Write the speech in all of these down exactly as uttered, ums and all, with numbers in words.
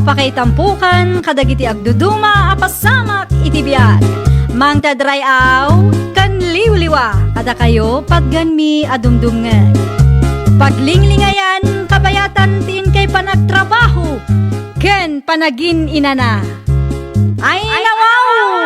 Pakaitampokan kadagiti agduduma a pasamak iti biag. Mangted ray-aw ken liwliwa kadakayo patgenmi a dumdumngeg. Paglinglingayan, kabayatan ti inkay panagtrabaho ken panagin-inana. Ay, nawaw!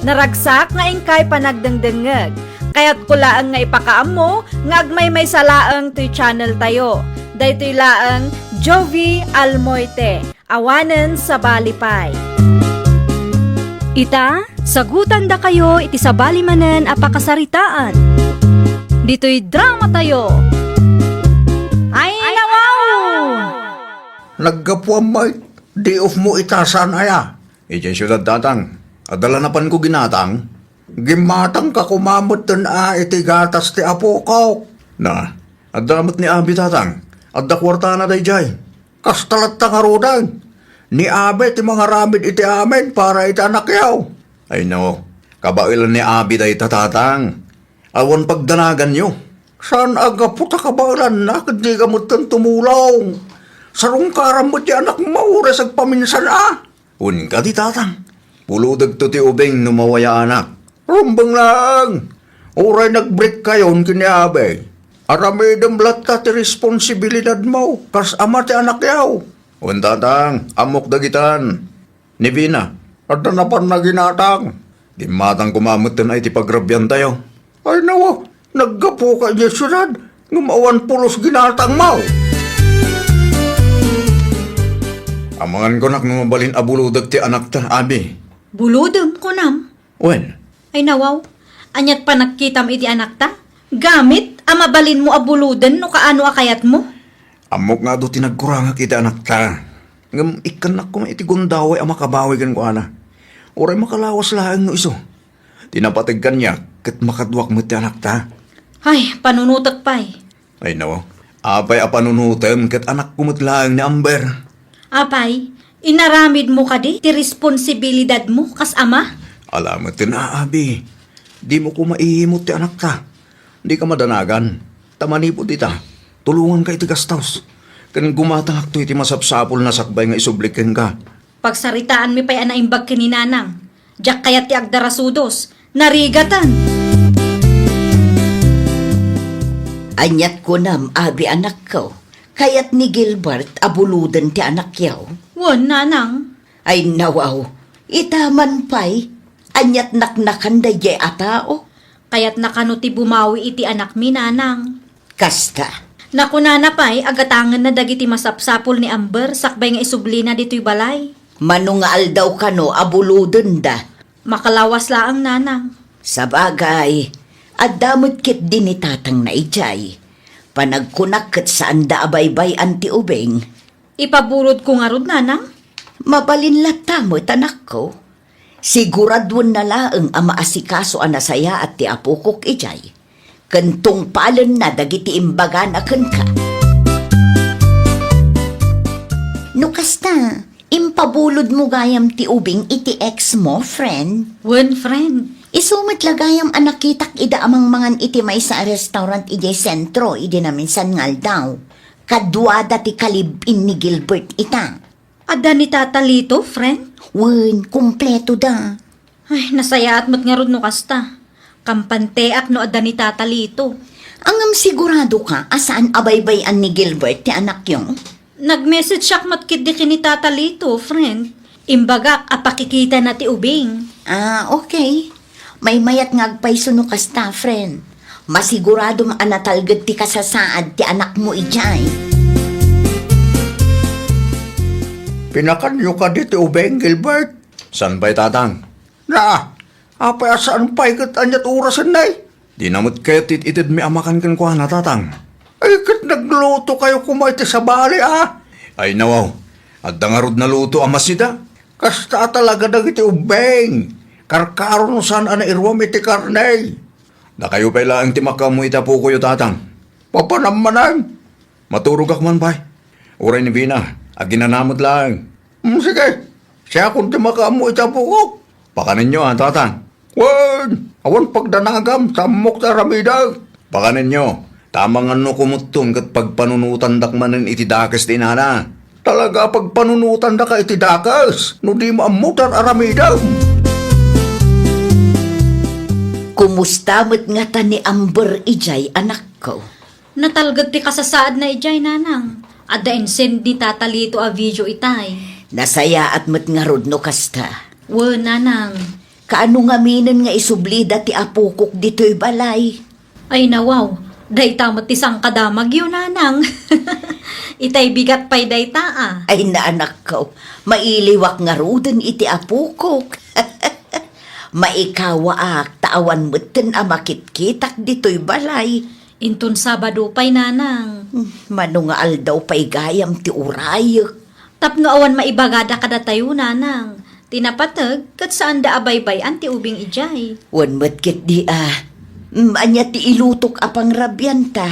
Naragsak nga inkay panagdengdengngeg. Kayatko laeng nga ipakaammo nga agmaymaysa laeng toy channel tayo. Daytoy laeng Jovi Almoite, awanen sabali pay. Ita, sagutandakayo iti sabali manen a pakasaritaan. Ditoy drama tayo. Ay, nawaw! Naggapuam met, day off mo ita saan aya? Idiay siudad, tatang. Adda la napanko ginatang. Gimmatangka koma metten a iti gatas ti apokok. Na, adda met ni Abi, tatang. Adda kuartana daydiay. Kasta latta ngaruden. Ni Abi ti mangaramid iti amin para iti anakyo. Ay no, kabaelan ni Abi dayta, tatang. Awan pagdanaganyo. Saan a gapu ta kabaelanna ket diga metten tumulong. Sarungkaran met ti anakmo uray agpaminsan a. Wen kadi, tatang. Bulodegto ti ubing no mawayaanak. Rumbeng laeng. Uray nagbreak kayon ken ni Abi, aramidem latta ti responsibilidadmo kas ama ti anakyo. Wen, tatang, ammok dagitan. Ni Vina, adda napanna ginatang. Gimmatang koma metten a iti pagrabiantayo. Ay nawa, naggapuka idiay siudad, ngem awan pulos ginatangmo. Amangan kunak no mabalin a bulodek ti anakta, Abi. Bulodem, kunam? Wen. Ay nawaw, aniat panagkitam iti anakta? Gamit a mabalinmo a buloden no kaano a kayatmo? Ammok nga adu ti nagkurangak iti anakta. Ngem ikkannak koma iti gundaway a makabawi kenkuana. Uray makalawas laeng no isu. Ti napateg kaniak ket makaduak met ti anakta. Ay, panunotek pay. Ay no, apay a panunotem ket anakko met laeng ni Amber? Apay, inaramidmo kadi ti responsibilidadmo kas ama? Ala met ken aabi. Dimo koma iimut ti anakta. Dika madanagan. Ta manipud ita, tulonganka iti gastos. Ken gumatangakto iti masapsapulna sakbay nga isubli kenka. Pagsaritaanmi pay a naimbag ken ni Nanang. Diak kayat ti agdarasudos. Narigaten! Aniat kunam, abi anakko? Kayat ni Gilbert a buloden ti anakyo? Wen, Nanang. Ay, nawaw. Ita man pay. Aniat naknakan daydiay a tao? Kayatna kano ti bumawi iti anakmi, Nanang. Kasta. Nakunana pay a gatangenna dagiti masapsapul ni Amber sakbay nga isublina ditoy balay. Mano nga aldaw kano a bulodenda? Makalawas laeng, Nanang. Sabagay, adda met ketdi ni tatangna idiay. Panagkunak ket saanda a baybay-an ti ubing. Ipaburodko ngarud, Nanang? Mabalin latta met, anakko. Siguraduenna laeng a maasikaso a nasayaat ti apokok idiay, ken tungpalenna dagiti imbagana kenka. No kasta, impabulodmo gayam ti ubing iti ex mo, friend? Wen, friend. Isu met la gayam a nakitak ida a mangmangan iti maysa a restaurant idiay sentro idi naminsan nga aldaw. Kaduada ti kalib-in ni Gilbert ita. Adda ni Tata Lito, friend? Wen, kumpleto da. Ay, nasayaat met ngarud no kasta. Kampanteak no adda ni Tata Lito. Ngem sigurado ka a saan a baybay-an ni Gilbert ti anakyo? Nag-message siak met ketdi ken ni Tata Lito, friend. Imbagak a pakikitana ti ubing. Ah, okay. Maymayat nga agpayso no kasta, friend. Masiguradom a natalged ti kasasaad ti anakmo idiay. Pinakanyo kadi ti ubing, Gilbert? Saan pay, Tatang? Na, apay a saan pay ket aniat orasen nay? Dina met kayat ti it-itedmi a makan kenkuana, Tatang. Ay, ket nagluto kayo koma iti sabali, a? Ay, nawaw. Adda ngarud naluto a masida. Kasta a talaga dagiti ubbing. Karkaro no saan a nairuam iti karne. Dakayo pay laeng ti makaammo iti apokoyo, Tatang. Papanam manen. Maturogak man pay. Uray ni Vina, aginana met laeng. Mm, sige. Siakon ti makaammo iti apokok. Pakanenyo, a, Tatang. Wen, awan pagdanagam, ta ammok ti aramidek. Pakanenyo, Amangan no kumutton ket pagpanunotandak manen iti dakes ti inana. Talaga a pagpanunotandaka iti dakes no dimo ammo ti ar-aramidem. Kumusta met ngata ni Amber idiay, anakko? Natalged ti kasasaadna idiay, nanang. Adda insend ni Tata Lito a video itay. Nasayaat met ngarud no kasta. Wen, nanang. Kaano ngaminen nga isublida ti apokok ditoy balay? Ay, nawaw. Dayta met ti sangkadamagyo, nanang. Itay bigat pay dayta, a. Ay, naanakko. Mailiwak ngaruden iti apokok. Maikawaak ta awan metten a makitkitak ditoy balay. Inton Sabado pay, nanang. Hmm, mano nga aldaw pay gayam ti urayek? Tapno awan maibagada kadatayo, nanang. Ti napateg, ket saanda a baybay-an ti ubing idiay. Wen met ketdi a. Hmm, ania ti ilutok a pangrabianta?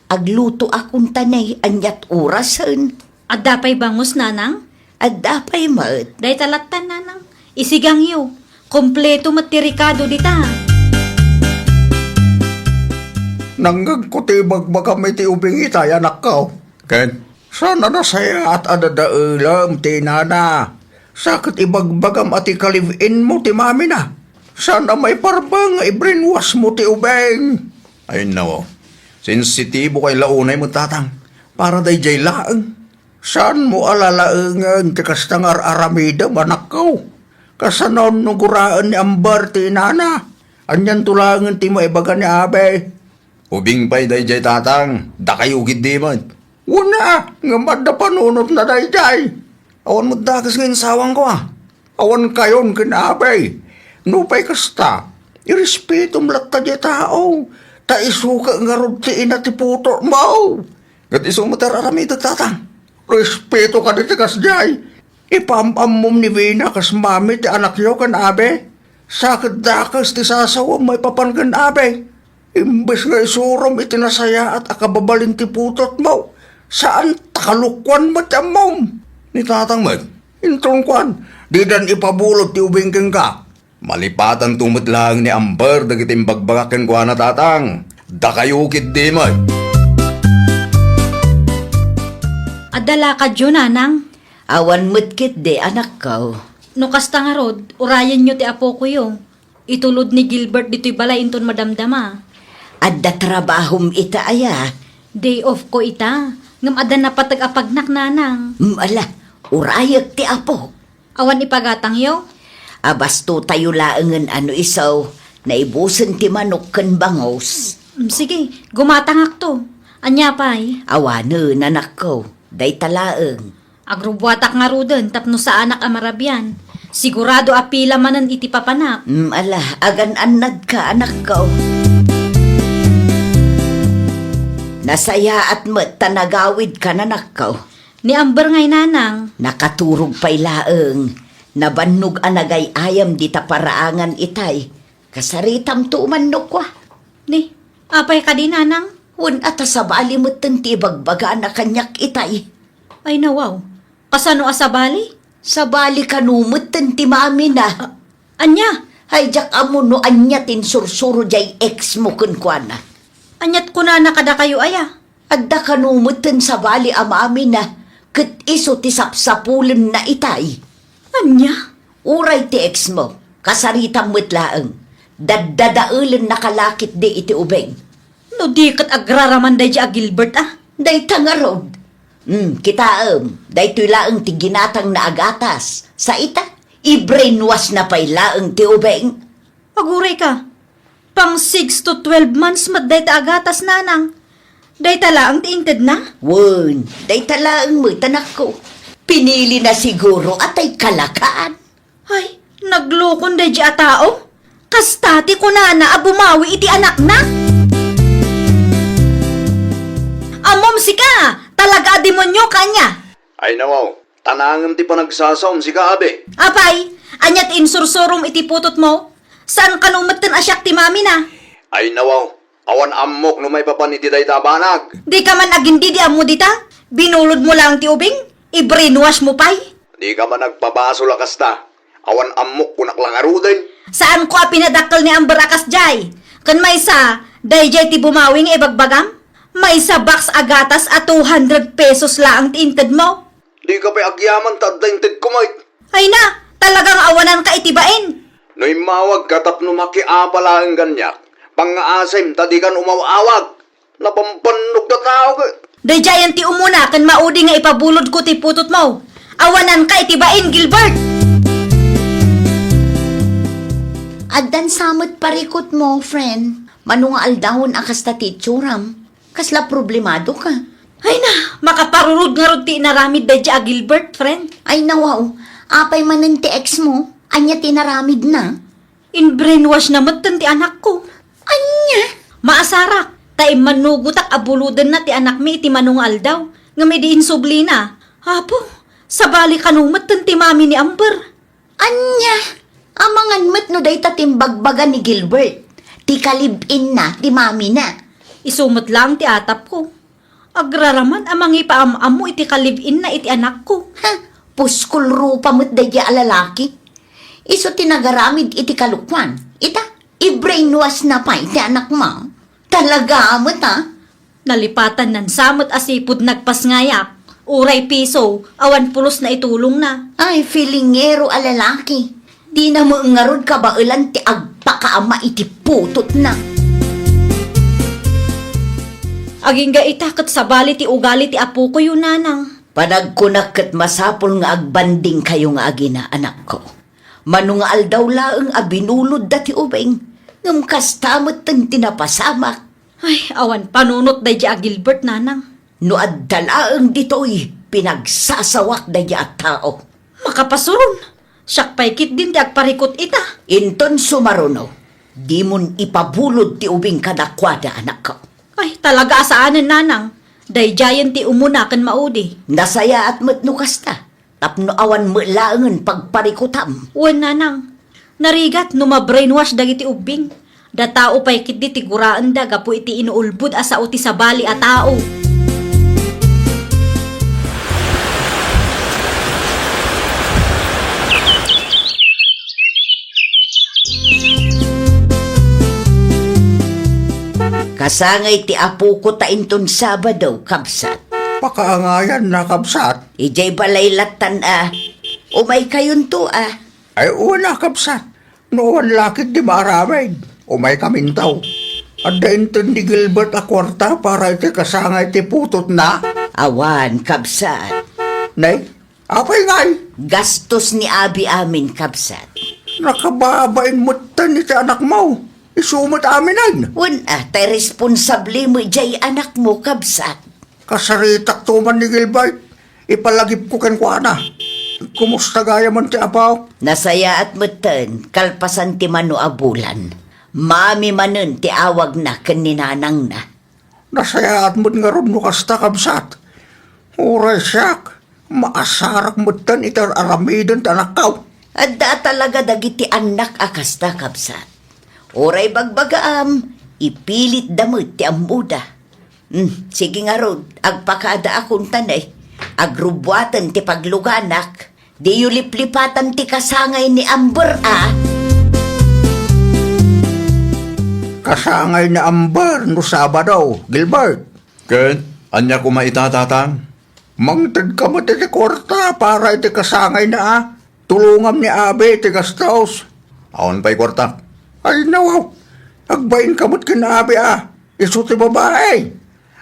Aglutoakon ta ne, aniat orasen? Adda pay bangus, nanang? Adda pay met. Dayta lattan, nanang. Isigangyo. Kompleto met ti rekado dita. Nangngegko ti ibagbagam iti ubing itay, anakko. Ken? Saan a nasayaat a dadaelem ti inana. Sa ket ibagbagam a ti ka-live-in mo ti mamina. Saan a maiparbeng nga i-brainwash mo ti ubing. Ay, nawaw. Sensitibo kay la unay met, tatang. Para daydiay laeng. Saan mo a lalaengen ti kasta nga ar-aramidem, anakko? Kasano no guraen ni Amber ti inana? Anianto laengen ti maibaga ni Abe? Ubing pay daydiay, tatang. Dakayo ketdi met. Wen a, ngem adda panunotna daydiay. Awan met dakes nga insawangko, a. Awan kayon ken Abe. Nupay kasta, irespetom latta diay tao. Ta isu ket ngarud ti ina ti putotmo. Ket isu met ti ar-aramidek, tatang. Respeto kadi ti kasdiay. Ipaam-ammom ni Vina kas mami ti anakyo ken Abe. Sa ket dakes ti sasawem maipapan ken Abe. Imbes nga isurom iti nasayaat a kababalin ti putotmo, saan ta kalokuan met ti ammom. Ni tatang met, inton kuan, didan ipabulod ti ubing kenka. Malipatanto met laeng ni Amber dagiti imbagbagak kenkuana, tatang. Dakayo ketdi met. Adda lakadyo, nanang? Awan met ketdi, anakko. No kasta ngarud, urayenyo ti apokoyo. Itulod ni Gilbert ditoy balay inton madamdama. Adda trabahom ita aya? Day off ko ita, ngem adda napateg a pagnak, nanang. Mm, ala, urayek ti apo. Awan ipagatangyo? Abastotayo laengen a no isu, naibusen ti manok ken bangus. Mm, sige, gumatangakto. Ania pay? Awanen, anakko, dayta laeng. Agrubbuatak ngaruden tapno saanak a marabian. Sigurado a pila manen iti papanak. Mm, ala, agan-annadka, anakko. Nasayaat met ta nagawidka, anakko. Ni Amber ngay, nanang. Nakaturog pay laeng. Nabannog a nagay-ayam dita paraangan itay. Kasaritamto man no kua. Ni, apay kadi, nanang? Wen a ta sabali metten ti ibagbagana kaniak itay. Ay, nawaw. Kasano a sabali? Sabali kano metten ti mamina. A-, ania? Ay, diak ammo no ania ti insursuro diay ex mo kenkuana. Aniat kunana kadakayo aya? Adda kano metten sabali a mamina, ket isu ti sapsapulenna itay. Ania? Uray ti ex mo, kasaritam met laeng. Daddadaelennaka la ketdi iti ubing. No di ket agraraman daydi a Gilbert, a? Dayta ngarud. Hmm, kitaem, daytoy laeng ti ginatangna a gatas. Sa ita, i-brainwash na pay laeng ti ubing. Aguray ka. Pang six to twelve months met dayta a gatas, nanang. Dayta laeng ti intedna? Wen, dayta laeng met, anakko. Pinilina siguro a tay kalakan. Ay, naglokon daydi a tao. Kasta ti kunana a bumawi iti anakna? Ammom sika, talaga a demonio ka ania? Ay, nawaw. Tanangem ti panagsasaom, sika, Abe. Apay, ania ti insursurom iti putotmo? Saan kano metten a siak ti mamina? Ay, nawaw. Awan ammok no maipapan iti dayta a banag. Di ka man agindidi ammo dita? Binulod mo laeng ti ubing? I-brainwash mo pay? Di ka man agpabasol a kasta. Awan ammok, kunak la ngaruden. Saanko a pinadakkel ni Amber a kasdiay. Ken maysa, daydiay ti bumawi nga ibagbagam? Maysa box a gatas a two hundred pesos laeng ti intedmo. Dika pay agyaman ta adda intedko met. Ay na, talaga nga awananka iti bain. No immawagka tapno makiapa laeng kaniak, pangngaasim ta dikan umaw-awag. Nabambannogda tao ket. Daydiayen ti umuna ken maudi nga ipabulodko ti putotmo. Awananka iti bain, Gilbert! Addan sa met parikutmo, friend. Mano nga aldawen a kasta ti itsuram? Kasla problemado ka? Ay na, makaparurod ngarud ti inaramid daydi a Gilbert, friend. Ay nawaw, apay manen ti ex mo? Ania ti inaramidna? In-brainwash na metten ti anakko. Ania? Maasarak, ta immannugotak a bulodenna ti anakmi iti mano nga aldaw, ngem idi insublina, apo, sabali kano metten ti mami ni Amber. Ania? Amangan met no dayta ti imbagbaga ni Gilbert, ti ka-live-inna ti mamina. Isu met laeng ti atapko. Agraraman a mangipaam-ammo iti ka-live-inna iti anakko. Ha? Puskol rupa met daydi a lalaki. Isu ti nagaramid iti kalokuan. Ita, i-brainwash na pay ti anakmo. Talaga met, a? Nalipatannan sa met a sipud nagpasngayak. Uray piso, awan pulos na itulongna. Ay, filingero a lalaki. Dina met ngarud kabaelan ti agpakaama iti putotna. Agingga ita ket sabali ti ugali ti apokoyo, nanang. Panagkunak ket masapul nga agbandingkayo nga agina, anakko. Mano nga aldaw laeng a binulodda ti ubing, ngem kasta metten ti napasamak. Ay, awan panunot daydi a Gilbert, nanang. No adda laeng ditoy, pinagsasawak daydi a tao. Makapasuron. Siak pay ketdin ti agparikut ita. Inton sumaruno, dimon ipabulod ti ubing kadakuada, anakko. Ay, talaga a saanen, nanang. Daydiayen ti umuna ken maudi. Nasayaat met no kasta, tapno awan met laengen pagparikutam. Wen, nanang. Narigat no ma-brainwash dagiti ubbing. Datao pay ketdi ti guraenda gapu iti inuulbod a sao ti sabali a tao. Kasangay ti apoko ta inton Sabado, kabsat. Pakaangayan na, kabsat. Idiay balay lattan a. Umaykayonto a. Ay, wen a, kabsat. No awan la ketdi maaramid, umaykaminto. Adda inton ni Gilbert a kuarta para iti kasangay ti putotna? Awan, kabsat. Nay, apay ngay? Gastos ni abi amin, kabsat. Nakababain metten iti anakmo. Isu met aminen. Wen a, tay responsable met diay anakmo, kabsat. Kasaritakto man ni Gilbert. Ipalagipko kenkuana. Kumusta gayam ti apo? Nasayaat metten, kalpasan ti mano a bulan. Mami manen ti awagna ken ni nanangna. Nasayaat met ngarud no kasta, kabsat. Uray siak, maasarak metten iti ar-aramiden ti anakko. Adda talaga dagiti annak a kasta, kabsat. Uray bagbagaam, ipilitda met ti ammoda. Hmm, sige ngarud, agpakada a kuntan, eh. Agrubbuaten ti pagluganak. Diyo liplipatan ti kasangay ni Amber, a? Kasangay ni Amber no Sabado, Gilbert. Ket ania koma ita, Tatang? Mangtedka met iti kuarta para iti kasangayna, a? Tulongam ni abi iti gastos. Awan pay kuarta. Ay, nawaw. Agbainka met ken abi, a? Isu ti babai.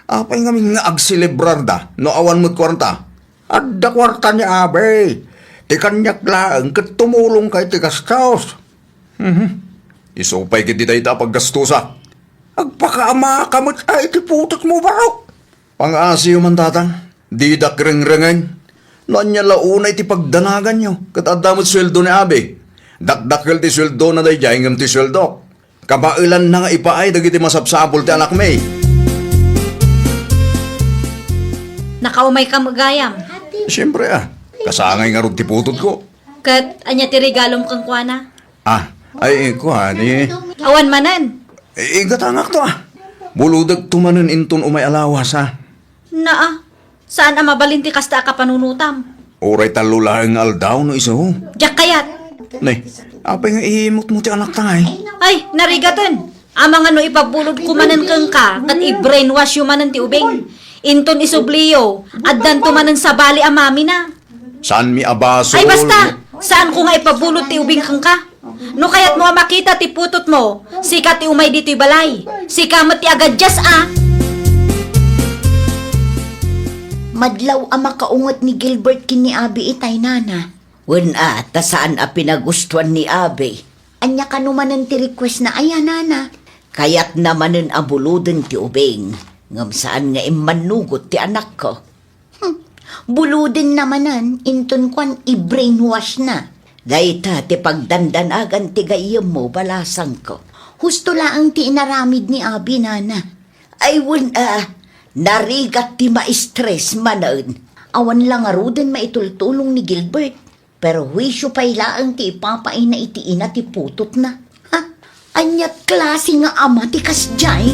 Apay ngamin nga agselebrarda no awan met kuarta? Adda kuarta ni abi. Ti kaniak laeng ket tumulongka iti gastos. Mhm. Isu pay ketdi dayta a paggastosak. Agpakaamaka met a iti putotmo, barok. Pang-asiyo man, Tatang. Didak rengrengen. No ania la unay ti pagdanaganyo, ket adda met sueldo ni abi. Dakdakkel ti sueldona daydiay ngem ti sueldok. Kabaelanna nga ipaay dagiti masapsapul ti anakmi. Nakaumayka met gayam. Siempre, a. Kasangay ngarud ti putotko. Ket ania ti regalom kenkuana? A, ay, kuan, eh. Awan manen. Eh, igatangakto, a. Bulodekto manen inton umay a lawas, a. Naa, saan a mabalin ti kasta a kapanunotam? Uray tallo laeng nga aldaw no isu. Diak kayat. Ne, apay nga ihimutmo ti anakta ngay? Ay, narigaten. Amangan no ipabulodko manen kenka, ket i-brainwash yo manen ti ubing. Inton isubliyo, addanto manen sabali a mamina. Saanmi a basol. Ay, basta! Saanko nga ipabulod ti ubing kenka. No kayatmo a makita ti putotmo, sika ti umay ditoy balay. Sika met ti agadias a. Madlaw a makaunget ni Gilbert ken ni Abi itay, nana. Wen a, ta saan a pinagustuan ni Abi. Ania kano manen ti request na aya, nana? Kayatna manen a buloden ti ubing, ngem saan nga immannugot ti anakko. Hmm. Bulodenna manen, inton kuan, i-brainwash na. Dayta ti pagdandanagan ti gayyemmo, balasangko. Husto laeng ti inaramid ni Abi, nana. Ay, wen a, narigat ti ma-stress manen. Awan la ngaruden maitultulong ni Gilbert. Perhuisio pay laeng ti ipapaina iti ina ti putotna. Ha? Ania klase nga ama ti kasdiay?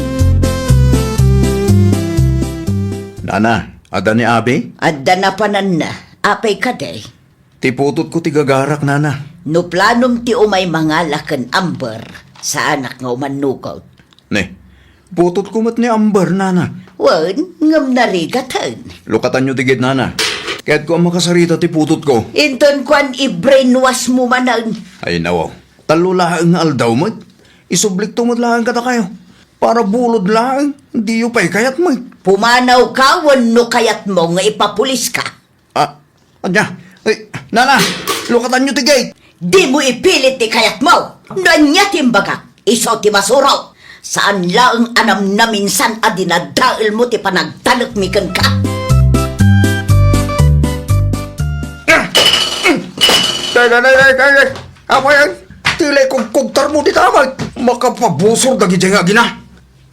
Nana, adda ni Abi? Adda napananna. Apay kadi? Ti putotko ti gagarak, nana. No planom ti umay mangala ken Amber, saanak nga umannugot. Ne, putotko met ni Amber, nana. Wen, ngem narigaten. Lukatanyo ti gate, nana. Kayatko a makasarita ti putotko. Inton kuan, i-brainwash mo manen. Ay, nawaw. Tallo laeng nga aldaw met. Isublikto met laeng kadakayo. Para bulod laeng, diyo pay kayat met. Pumanawka wenno kayatmo nga ipapuliska? Ah, ania? Ay, nana, lukatanyo ti gate. Dimo ipilit ti kayatmo. No ania ti imbagak, isu ti masurot. Saan laeng a namnaminsan a dinadaelmo ti panagtalekmi kenka. Day, day, day, day, day, day. Apayan, ti lay kugkugtarmo ti damag. Makapabusor dagiti nga agina.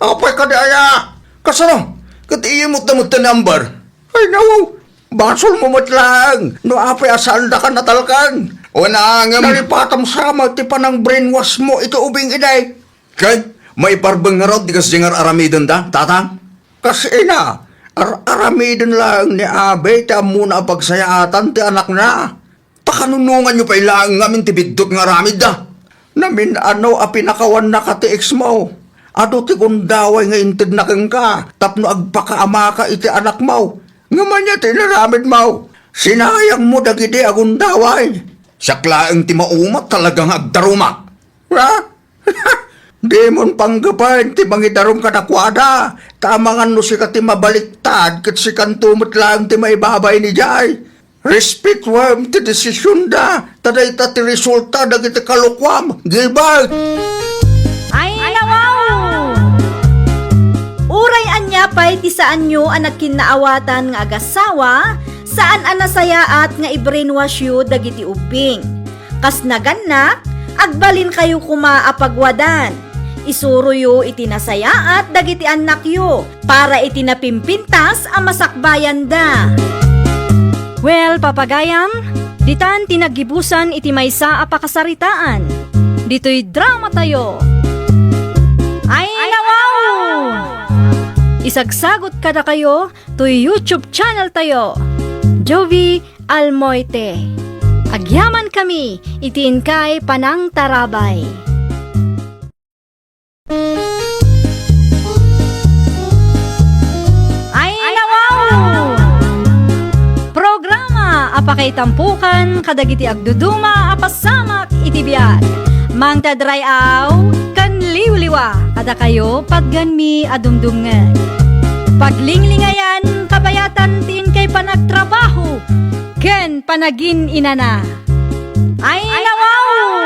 Apay kadi aya? Kasano? Ket iyemot da met ni Amber. Ay, nawaw. Basolmo met laeng no apay a saandaka natalkan. Wen a, ngem nalipatam sa met ti panang-brainwash mo iti ubing idi. Ket maiparbeng ngarud ti kasdi nga ar-aramidenda, tatang? Kas ina, ar-aramiden laeng ni Abi ti ammona a pagsayaatan ti anakna. Pakanunonganyo pay laeng ngamin ti biddut nga aramidda. Namin-ano a pinakawannaka ti ex-mo. Adu ti gundaway nga intedna kenka tapno agpakaamaka iti anakmo. Ngem ania ti inaramidmo? Sinayangmo dagidi a gundaway. Siak laeng ti maumat talaga nga agdarumak. Ha? Dimon panggepen ti mangidarum kadakuada, ta amangan no sika ti mabaliktad ket sikanto met laeng ti maibabain idiay. Respetuem ti desisionda, ta dayta ti resulta dagiti kalokuam, Gilbert! Ay, nawaw! Uray ania pay ti saanyo a nagkinnaawatan nga agasawa, saan a nasayaat nga i-brainwash yo dagiti ubbing. Kas nagannak, agbalinkayo koma a pagwadan. Isuroyo iti nasayaat dagiti annakyo para iti napimpintas a masakbayanda. Well, papagayam, ditan ti naggibusan iti maysa a pakasaritaan. Ditoy dramatayo. Ay, nawaw! Isagsagot kadakayo toy YouTube channel tayo, Jovie Almoite. Agyaman kami iti inkay panangtarabay. Ay, nawaw! Programa a pakaitampukan kadagiti agduduma a pasamak iti biag. Mangted ray-aw ken liwliwa kadakayo patgenmi a dumdumngeg. Paglinglingayan, kabayatan ti inkay panagtrabaho ken panagin-inana. Ay, nawaw!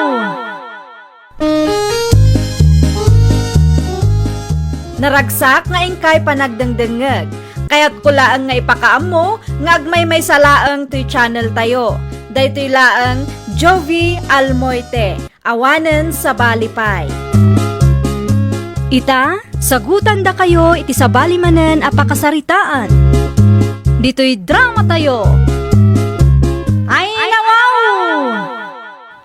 Naragsak nga inkay panagdengdengngeg. Kayatko laeng nga ipakaammo nga agmaymaysa laeng toy channel tayo. Daytoy laeng Jovie Almoite, awanen sabali pay. Ita, sagutandakayo iti sabali manen a pakasaritaan. Ditoy dramatayo. Ay, nawaw!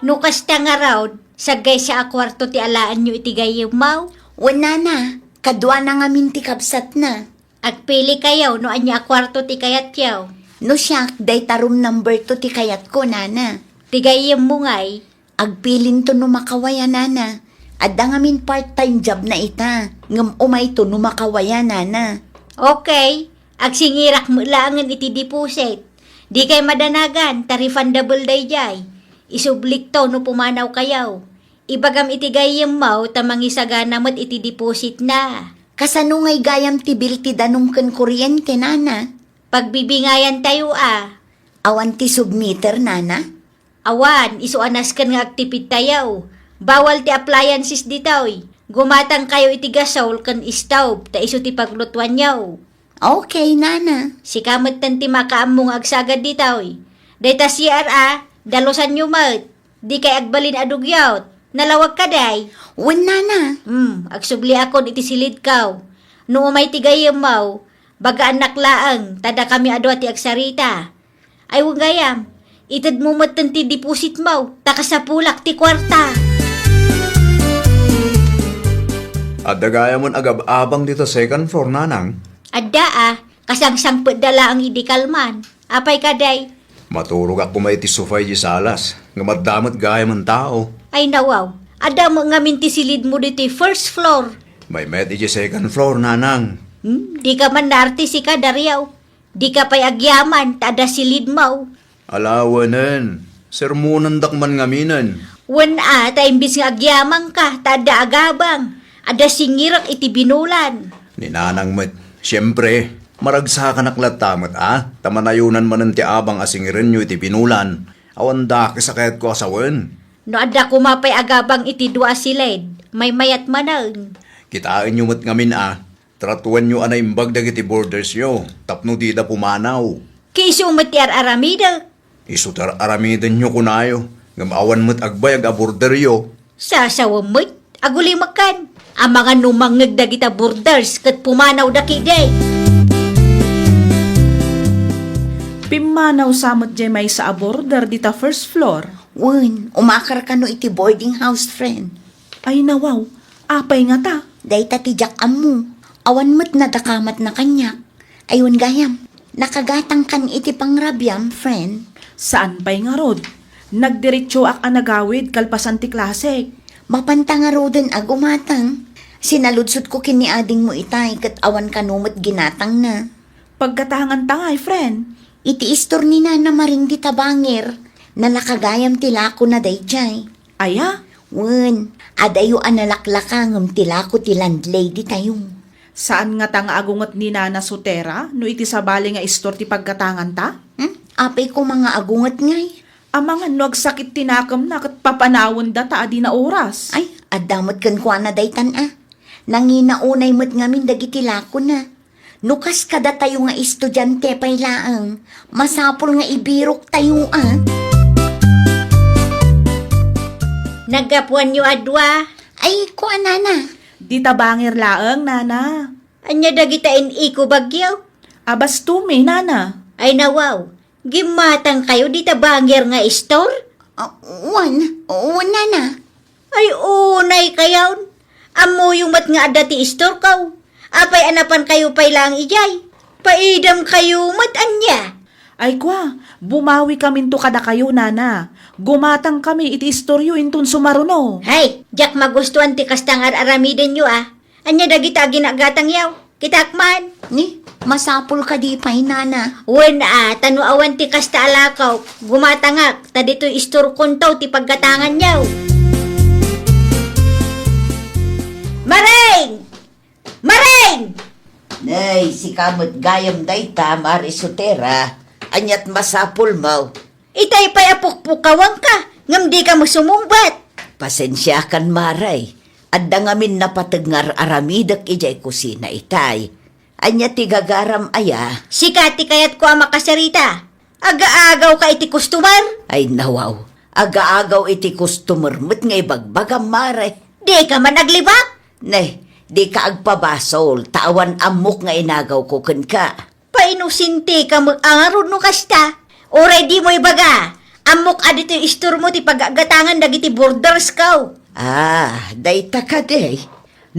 No kasta ngarud, saggaysa a kuarto ti alaenyo iti gayyemmo? Wen, nana, kaduana ngamin ti kabsatna. Agpilikayo no ania a kuarto ti kayatyo. No siak, dayta room number two ti kayatko, nana. Ti gayyemmo ngay? Agpilinto no makawaya, nana. Adda ngamin part-time jobna ita, ngem umayto no makawaya, nana. Okay, agsingirak met laengen iti deposit. Dikay madanagan, ta refundable daydiay. Isublikto no pumanawkayo. Ibagam iti gayyemmo ta mangisagana met iti depositna. Kasano ngay gayam ti bill ti danum ken kuryente, nana? Pagbibingayantayo a. Awan ti submeter, nana? Awan, isu a nasken nga agtipidtayo. Bawal ti appliances ditoy. Gumatangkayo iti gasol ken stove, ta isu ti paglutuanyo. Okay, nana. Sika metten ti makaammo nga agsagad ditoy. Dayta C R a, dalusanyo met. Dikay agbalin a dugyot. Nalawag kadi? Wen, nana. Hmm, agsubliakon iti silidko. No umay ti gayyemmo, bagaannak laeng, ta dakami a dua ti agsarita. Ay, wen gayam, itedmo metten ti depositmo, ta kasapulak ti kuarta. Adda gayamon agab-abang dita second floor, nanang? Adda a, kasangsangpetda laeng idi kalman. Apay kadi? Maturogak koma iti sofa iti salas, ngem adda met gayamen tao. Ay nawaw, adda met ngamin ti silidmo ditoy first floor. May met iti second floor, nanang. Hmm, dika man naarti sika, Dario. Dika pay agyaman, ta adda silidmo. Ala, wenen, sermonandak man ngaminen. Wen a, ta imbis nga agyamanka, ta adda agabang. Adda singirak iti binulan. Ni nanang met, siempre, maragsakanak latta met a, ta manayonan manen ti abang a singirenyo iti binulan. Awan dakes a kayatko a sawen. No adda koma pay agabang iti dua a silid, maymayat manen. Kitaenyo met ngamin a, tratuenyo a naimbag dagiti boardersyo tapno dida pumanaw. Ket isu met ti ar-aramidek. Isu ti ar-aramidenyo kunayo, ngem awan met agbayag a boarderyo. Sasawen met, agulimekan. Amangan no mangngeg dagita boarders ket pumanawda ketdi. Pimmanaw sa met diay maysa a boarder dita first floor. Wen, umakar kano iti boarding house, friend. Ay nawaw, apay ngata? Dayta ti diak ammo. Awan met nadakamatna kaniak. Ay wen gayam, nakagatangkan iti pangrabiam, friend. Saan pay ngarud? Nagdiretsoak a nagawid kalpasan ti klasek. Mapanta ngaruden a gumatang. Sinaludsodko ken ni adingmo itay ket awan kano met ginatangna. Paggatanganta ngay, friend? Iti istor ni Nana Maring dita bangir. Nalaka gayam ti lakona daydiay. Aya? Wen, adayo a nalaklaka ngem ti lako ti landlady tayo. Saan ngata nga agunget ni Nana Sotera no iti sabali nga istor ti paggatanganta? Hmm? Apay koma nga agunget ngay? Amangan no agsakit ti nakemna ket papanawenda ta adina oras. Ay, adda met kenkuana daytan a. Nangina unay met ngamin dagiti lakona. No kas kadatayo nga estudiante pay laeng, masapul nga ibiroktayo a. Naggapuanyo a dua? Ay, kuan, nana. Dita bangir laeng, nana. Ania dagita in-iko bagyo? Abastumi, nana. Ay, nawaw. Gimmatangkayo dita bangir nga istor? Ah, wen, wen, nana. Ay, unay kayon. Ammoyo met nga adda ti istorko. Apay a napankayo pay laeng idiay? Paidamkayo met ania? Ay kua, bumawikaminto kadakayo, nana. Gumatangkami iti istoryo inton sumaruno. Hay, diak magustuan ti kasta nga ar-aramidenyo a. Ania dagita a ginagatangyo? Kitaak man. Ni, masapul kadi pay, nana? Wen a, ta no awan ti kasta a lakok, gumatangak, ta ditoy istorkonto ti paggatanganyo. Maring! Maring! Nay, sika met gayam dayta, Mari Sotera. Aniat masapulmo? Itay pay a pukpukawanka, ngem dika met sumungbat. Pasensiakan, Mari. Adda ngamin napateg nga ar-aramidek idiay kusina itay. Ania ti gagaram aya? Sika ti kayatko a makasarita. Agaagawka iti customer? Ay, nawaw. Agaagaw iti customer met nga ibagbagam, Mari. Dika man aglibak? Ne, dika agpabasol, ta awan ammok nga inagawko kenka. Painosenteka met a ngarud no kasta. Uray dimo ibaga, ammok a ditoy istormo ti pagagatangan dagiti boardersko. Ah, dayta kadi.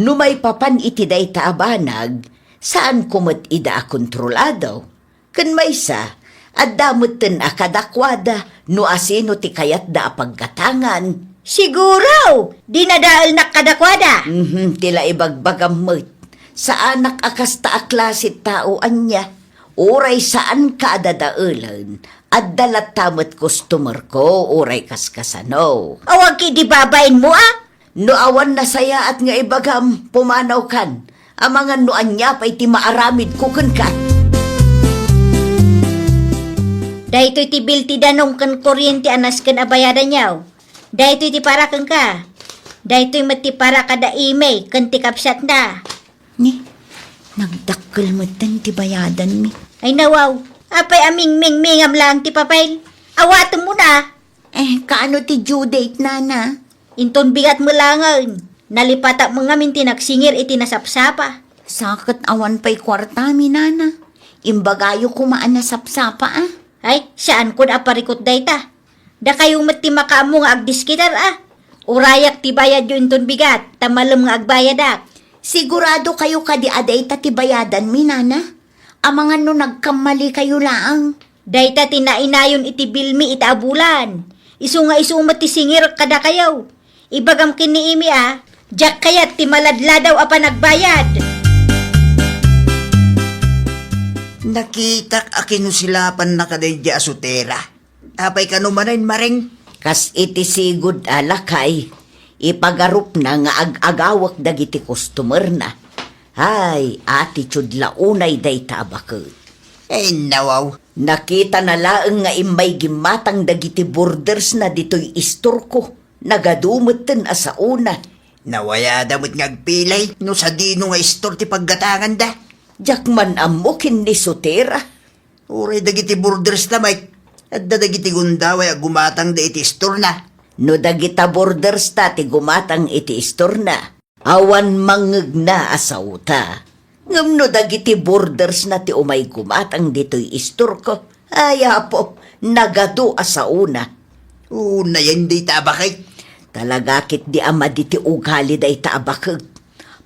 No maipapan iti dayta a banag, saanko met ida a kontrolado. Ken maysa, adda metten a kadakuada no asino ti kayatda a paggatangan. Siguro, dinadaelnak kadakuada. Mhm, ti la ibagbagam met. Saanak a kasta a klase tao ania. Uray saanka a dadaelen, adda latta met customer ko, uray kaskasano. Awan ki di babainmo, a? No awan nasayaat nga ibagam, pumanawkan. Amangan no ania pay ti maaramidko kenka. Daytoy ti bill ti danum ken kuryente a nasken a bayadanyo. Daytoy ti para kenka. Daytoy met ti para kada Imi ken ti kabsatna. Ni, nagdakkel metten ti bayadanmi. Ay nawaw, apay a mingmingmingam laeng ti papel? Awatemmo na. Eh, kaano ti due date, nana? Inton bigat met laengen, nalipatak met ngamin ti nagsingir iti nasapsapa. Sa ket awan pay kuartami, nana. Imbagayo koma a nasapsapa, a. Ay, saankon a parikut dayta. Dakayo met ti makaammo nga agdiskitar, a. Urayak ti bayadyo inton bigat, ta malem nga agbayadak. Sigurado kayo kadi a dayta ti bayadanmi, nana? Amangan no nagkammalikayo laeng. Dayta ti nainayon iti bilmi ita a bulan. Isu nga isu met ti singir kadakayo. Ibagam ken ni Imi a, diak kayat ti maladladaw a panagbayad. Nakitak a kinusilapanna kadaydi a sutera. Apay kano manen, Maring? Kas iti sigud a lakay, ipagarupna nga ag-agawek dagiti customerna. Ay, attitude la unay dayta a baket. Ay, nawaw. Nakitana laeng nga immay gimmatang dagiti bordersna ditoy istorko. Nagadu metten a saona. Nawayada met nga agpilay no sadino nga istor ti paggatanganda. Diak man ammo ken ni sutera. Uray dagiti bordersna met, adda dagiti gundaway a gumatangda iti istorna. No dagita bordersta ti gumatang iti istorna, awan mangngegna a saota. Ngem no dagiti bordersna ti umay gumatang ditoy istorko, ay, Apo, nagadu a saona. Unayen dayta a baket. Talaga ketdi a madi ti ugali dayta a baket.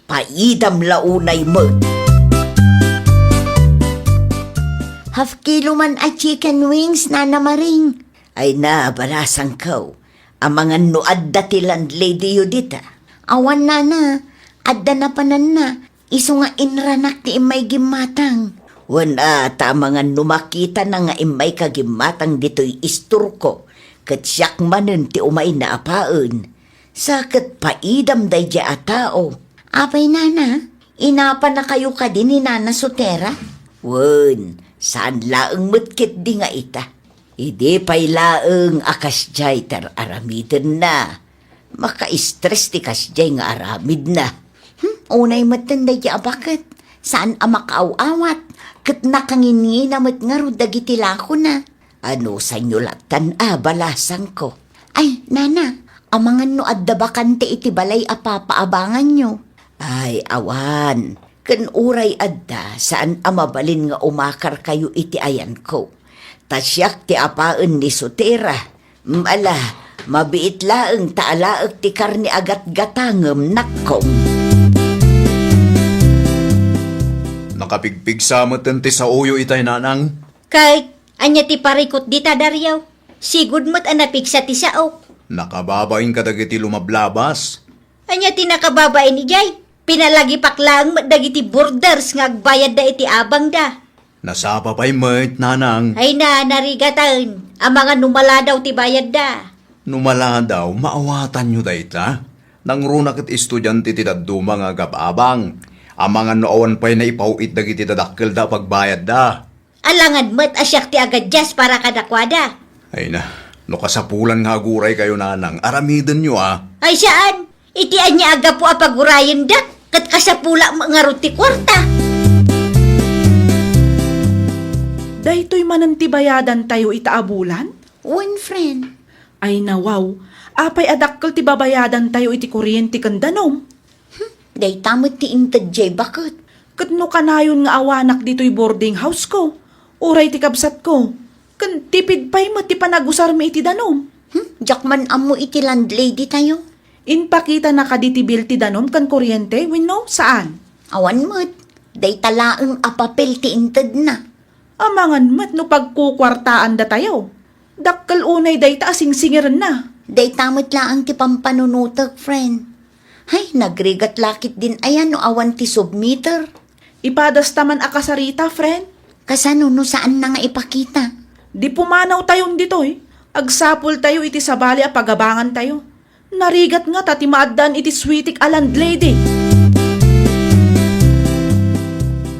Paidam la unay met. Half kilo man a chicken wings, Nana Maring. Ay na, balasangko. Amangan no adda ti landladyyo dita. Awan, Nana. Adda napananna. Isu nga inranak ti immay gimmatang. Wen a, ta amangan no makitana nga immayka gimmatang ditoy istorko, ket siak manen ti umayna a paen. Sa ket paidam daydiay a tao. Apay, Nana, inapanakayo kadi ni Nana Sotera? Wen, saan laeng met ketdi nga ita. Idi pay laeng a kasdiay ti ar-aramidenna, maka-stress ti kasdiay nga aramidna. Hmm, unay metten daydiay a baket. Saan a makaaw-awat, ket nakanginngina met ngarud dagiti lakona. Anusanyo lattan a, balasangko? Ay, Nana, amangan no adda bakante iti balay a papaabanganyo. Ay, awan. Ken uray adda, saan a mabalin nga umakarkayo iti ayanko. Ta siak ti apaen ni Sotera. Mm, ala, mabiit laeng ta alaek ti karne a gatgatangem, nakkong. Nakapigpigsa metten ti saoyo itay, Nanang. Kay, ania ti parikut dita, Dario? Sigud met a napigsa ti saok. Nakababain kadagiti lumablabas. Ania ti nakababain idiay? Pinalagipak laeng met dagiti boarders nga agbayadda iti abangda. Nasapa pay met, Nanang. Ay na, narigaten. Amangan no maladaw ti bayadda. No maladaw, maawatanyo dayta. Nangruna ket estudiante ti dadduma nga agab-abang. Amangan no awan pay naipaw-it dagiti dadakkelda a pagbayadda. Alangan met a siak ti agadias para kadakuada. Ay na, no kasapulan nga aguraykayo, Nanang, aramidenyo a. Ay saan? Iti ania a gapu a pagurayendak, ket kasapulak met ngarud ti kuarta. Daytoy manen ti bayadantayo ita a bulan? Wen, friend. Ay nawaw, apay a dakkel ti babayadantayo iti kuryente ken danum? Hmm, dayta met ti inted diay baket. Ket no kanayon nga awanak ditoy boarding house ko, uray ti kabsatko, ken tipid pay met ti panagusarmi iti danum. Hmm, diak man ammo iti landlady tayo. Impakitana kadi ti bill ti danum ken kuryente wenno saan? Awan met. Dayta laeng a papel ti intedna. Amangan met no pagkukuartaandatayo. Dakkel unay dayta a singsingirenna. Dayta met laeng ti pampanunotek, friend. Hay, nagrigat la ketdin aya no awan ti submitter. Ipadasta man a kasarita, friend. Kasano no saanna nga ipakita? Di pumanawtayon ditoy. Agsapultayo iti sabali a pagabangantayo. Narigat ngata ti maaddaan iti suitik a landlady.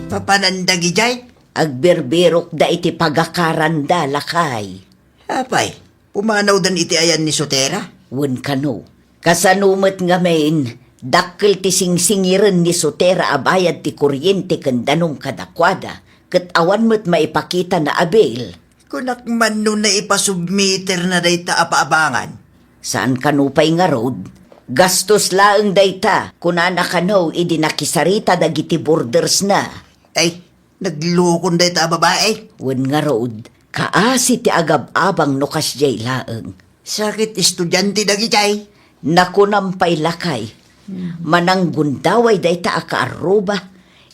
Papananda, Gijay? Agbirbirokda iti pagakaranda, lakay. Apay, pumanawdan iti ayan ni Sotera? Wen kano. Kasano met ngamin, dakkel ti singsingiren ni Sotera a bayad ti kuryente ken danum kadakuada, ket awan met maipakitana a bill. Kunak man no naipasubmitterna dayta a paabangan. Saan kano pay ngarud? Gastos laeng dayta, kunana kano idi nakisarita dagiti bordersna. Ay, naglukon dayta a babae. Wen ngarud, kaasi ti agab-abang no kasdiay laeng. Sakit estudiante dagijay. Nakunam pay lakay. Hmm. Mananggundaway dayta a kaarruba.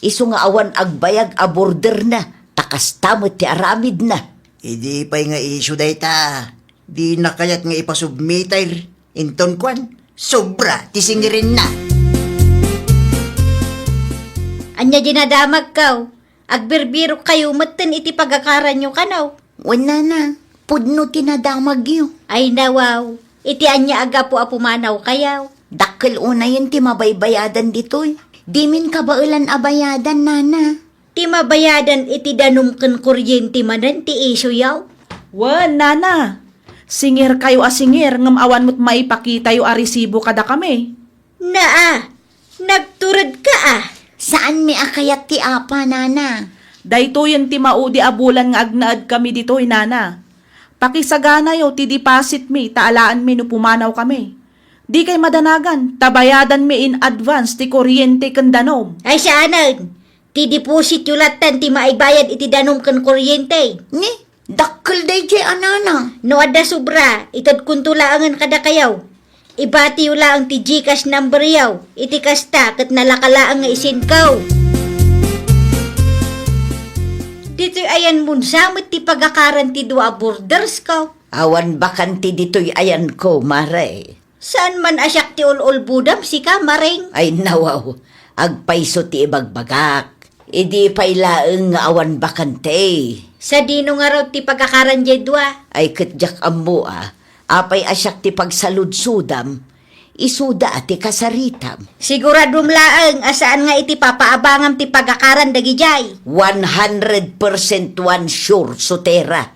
Isu nga awan agbayag a borderna, ta kasta met ti aramidna. Idi pay nga isu dayta, dina kayat nga ipasubmitter. Inton kuan, sobra ti singirenna. Ania dinadamagkaw? Agbirbirokkayo metten iti pagakaranyo kano? Wen, nana, pudno ti nadamagyo. Ay, nawaw, iti ania a gapu a pumanawkayo? Dakkel unayen ti mabaybayadan ditoy. Dimin kabaelan a bayadan, nana. Ti mabayadan iti danum ken kuryente manen ti isuyo? Wen, nana. Singirkayo a singir ngem awan met maipakitayo a resibo kadakami. Naa, nagturedka a. Saanmi a kayat ti apa, nana. Daytoyen ti maudi a bulan nga agnaedkami ditoy, nana. Pakisaganayo ti depositmi ta alaenmi no pumanawkami. Dikay madanagan, ta bayadanmi in advance ti kuryente ken danum. Ay, saanen. Ti deposityo lattan ti maibayad iti danum ken kuryente. Ni, dakkel dayjay a, nana. No adda sobra, itedkonto laengen kadakayo. Ibatiyo laeng ti GCash numberyo. Iti kasta, ket nalaka laeng nga isinko. Ditoy ayanmon sa met ti pagakaran ti dua a bordersko. Awan bakante ditoy ayanko, mare. Saan man a siak ti ul-ulbodam, sika, Mareng? Ay, nawaw, agpayso ti ibagbagak. Idi pay laeng nga awan bakante. Sadino ngarud ti pagakaran diay dua? Ay, ket diak ammo a. Apay a siak ti pagsaludsodam? Isuda a ti kasaritam. Siguradom laeng a saan nga iti papaabangam ti pagakaran dagidiay. One hundred percent one sure, Sotera.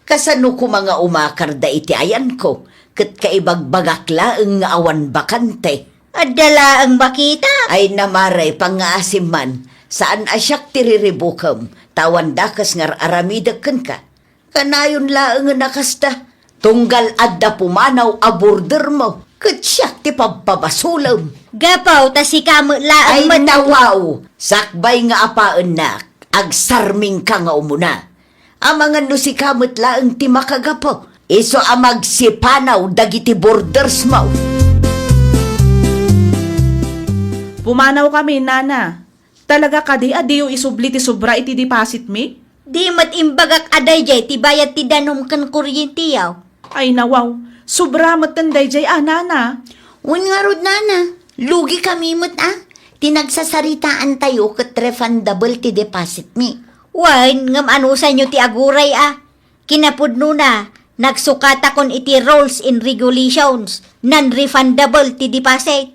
Kasano koma nga umakarda iti ayanko, ket kaibagbagak laeng nga awan bakante? Adda laeng bakita. Ay, namare, pangngaasim man, saan a siak ti riribukem, ta awan dakes nga ar-aramidek kenka. Kanayon laengen a kasta, tunggal adda pumanaw a bordermo, ket siak ti pabpabasolem. Gapu ta sika met laeng. Ay, met nawaw, sakbay nga apaennak, agsarmingka nga umuna. Amangan no sika met laeng ti makagapu, isu a magsipanaw dagiti bordersmo. Pumanawkami, nana. Talaga kadi a diyo isubli ti sobra iti depositmi? Di met imbagak a daydiay ti bayad ti danum ken kuryentiyo. Ay, nawaw, sobra metten daydiay a, nana. Wen ngarud, nana, lugikami met a, ti nagsasaritaantayo ket refundable ti depositmi. Wen, ngem anusanyo ti aguray a? Kinapudnona, nagsukatakon iti rules and regulations, non-refundable ti deposit.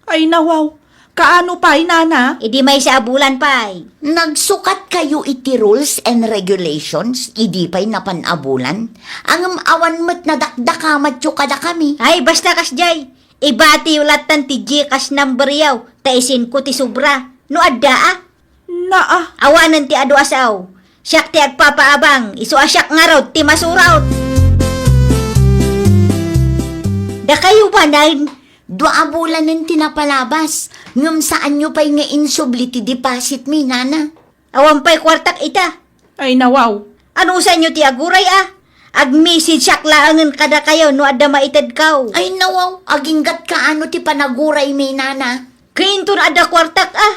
Ay, nawaw. Kaano pay, nana? Idi maysa a bulan pay. Nagsukatkayo iti rules and regulations idi pay napan a bulan? Ngem awan met nadakdakamatyo kadakami. Ay, basta kasdiay. Ibatiyo lattan ti GCash numberyo, ta isinko ti sobra. No adda a? Naa. Awanen ti adu a sao. Siak ti agpapaabang, isu a siak ngarud ti masurot. Dakayo manen. Dua a bulanen ti napalabas, ngem saanyo pay nga insubli ti depositmi, nana. Awan pay kuartak ita. Ay, nawaw. Anusanyo ti aguray a? Agmessage siak laengen kadakayo no adda maitedkaw. Ay, nawaw, aginggatka ano ti panaguraymi, nana. Kainton adda kuartak a?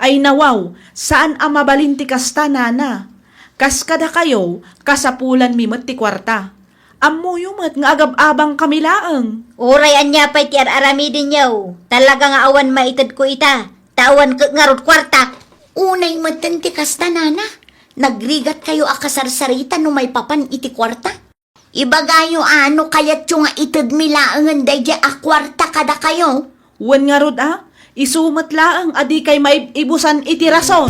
Ay, nawaw, saan a mabalin ti kasta, nana. Kas kadakayo, kasapulanmi met ti kuarta. Ammoyo met nga agab-abangkami laeng. Uray ania pay ti ar-aramidenyo, talaga nga awan maitedko ita, ta awan ket ngarud kuarta. Unay metten ti kasta, nana. Nagrigatkayo a kasarsarita no maipapan iti kuarta. Ibagayo a no kayatyo nga itedmi laengen daydiay a kuarta kadakayo. Wen ngarud a, isu met laeng a dikay maib-ibusan iti rason.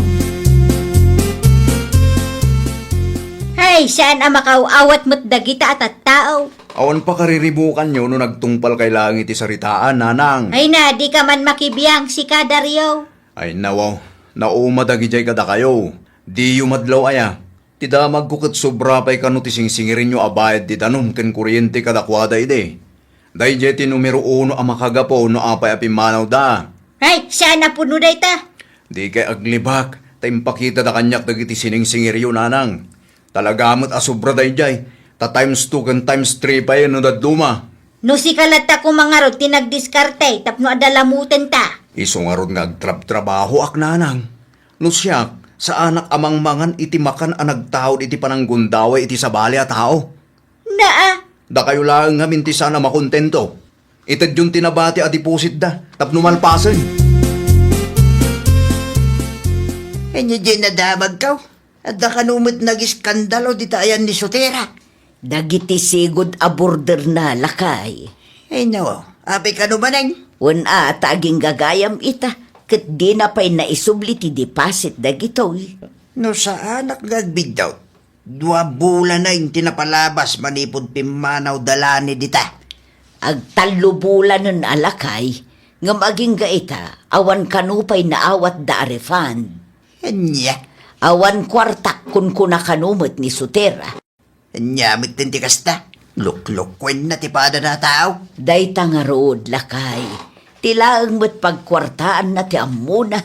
Hay, saan a makaaw-awat met dagita a tattao. Awan pakariribukanyo no nagtungpalkay laeng iti saritaan, nanang. Ay na, dika man makibiang, sika, Dario. Ay, nawaw, nauma dagidiay kadakayo. Diyo madlaw aya. Ti damagko ket sobra pay kano ti singsingirenyo a bayad ti danum ken kuryente kadakuada idi. Daydiay ti numero uno a makagapu no apay a pimmanawda. Ay, saan a puno dayta? Dikay aglibak, ta impakitada kaniak dagiti siningsingiryo, nanang. Talaga met a sobra daydiay, ta times two ken times three pay no dadduma. No sika latta koma ngarud ti nagdiskarte tapno adda lamutenta. Isu ngarud nga agtrabtrabahoak, nanang. No siak, saanak a mangmangan iti makan a nagtaud iti pananggundaway iti sabali a tao. Naa. Dakayo laeng ngamin ti saan a makontento. Itedyon ti nabati a depositda tapno malpasen. Ania diay nadamagkaw? Adda kano met nagiskandalo dita ayan ni Sotera. Dagiti sigud a borderna, lakay. Ay, no. Apay kano manen? Wen a, ta aginggagayam ita, ket dina pay naisubli ti deposit dagitoy. No saanak nga agbiddaw, dua bulanen ti napalabas manipud pimmanawda la ni dita. Agtallo bulanen a, lakay, ngem agingga ita, awan kano pay naawatda a refund. Ania? Awan kuartak, kunkuna kano met ni Sotera. Ania metten ti kasta? Luklukuenna ti padana a tao. Dayta ngarud, lakay, ti laeng met pagkuartaanna ti ammona.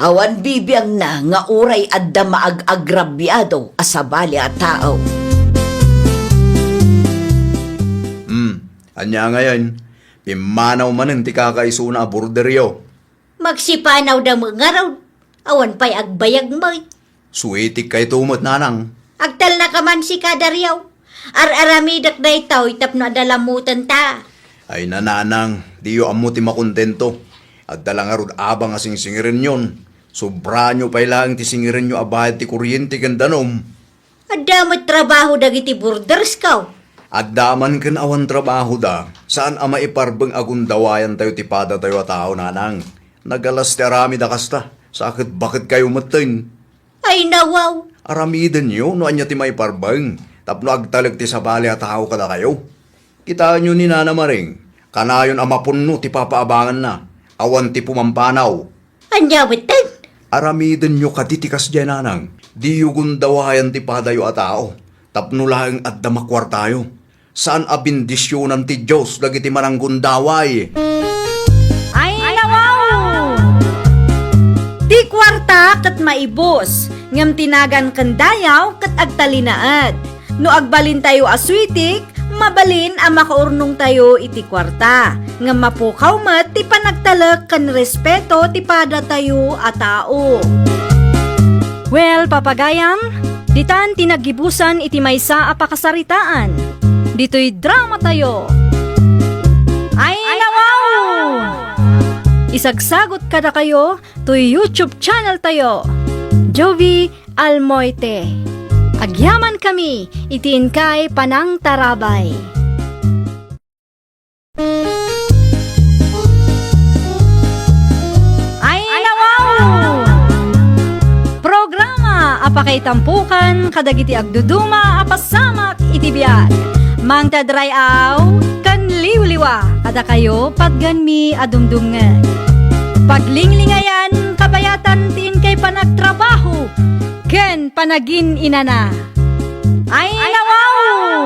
Awan bibiangna nga uray adda maag-agrabiado a sabali a tao. Hmm, ania ngayen? Pimmanaw manen ti kakaisuna a borderyo. Magsipanawda met ngarud, awan pay agbayag met. Suwitikkayto met, nanang. Agtalnaka man sika, Dario. Ar-aramidek daytoy tapno adda lamutenta. Ay, nanang, diyo ammo ti makontento. Adda la ngarud abang a singsingirenyon. Sobraanyo pay laeng ti singirenyo a bayad ti kuryente ken danum. Adda met trabaho dagiti bordersko. Adda man ken awan trabahoda, saan a maiparbeng a gundawayantayo ti padatayo a tao, nanang. Nagalas ti aramid a kasta, sa ket baketkayo metten. Ay, nawaw. Aramidenyo no ania ti maiparbeng tapno agtalek ti sabali a tao kadakayo. Kitaenyo ni Nana Maring, kanayon a mapunno ti papaabanganna, awan ti pumampanaw. Ania metten? Aramidenyo kadi ti kasdiay, nanang. Diyo gundawayan ti padayo a tao, tapno laeng adda makuartayo. Saan a bendisionan ti Dios dagiti mananggundaway. Ay, nawaw! Ti kuarta ket maibus, ngem ti nagan ken dayaw ket agtalinaed. No agbalintayo a suitik, mabalin a makaurnongtayo iti kuarta, ngem mapukaw met ti panagtalek ken respeto ti padatayo a tao. Well, papagayam, ditan ti naggibusan iti maysa a pakasaritaan. Ditoy dramatayo. Ay, nawaw! Isagsagot kadakayo toy YouTube channel tayo, Jovi Almoite. Agyamankami iti inkay panangtarabay. Ay, nawaw! Programa a pakaitampokan kadagiti agduduma a pasamak iti biag. Mangted ray-aw ken liwliwa kadakayo patgenmi a dumdumngeg. Paglinglingayan, kabayatan ti inkay panagtrabaho ken panagin-inana. Ay, nawaw!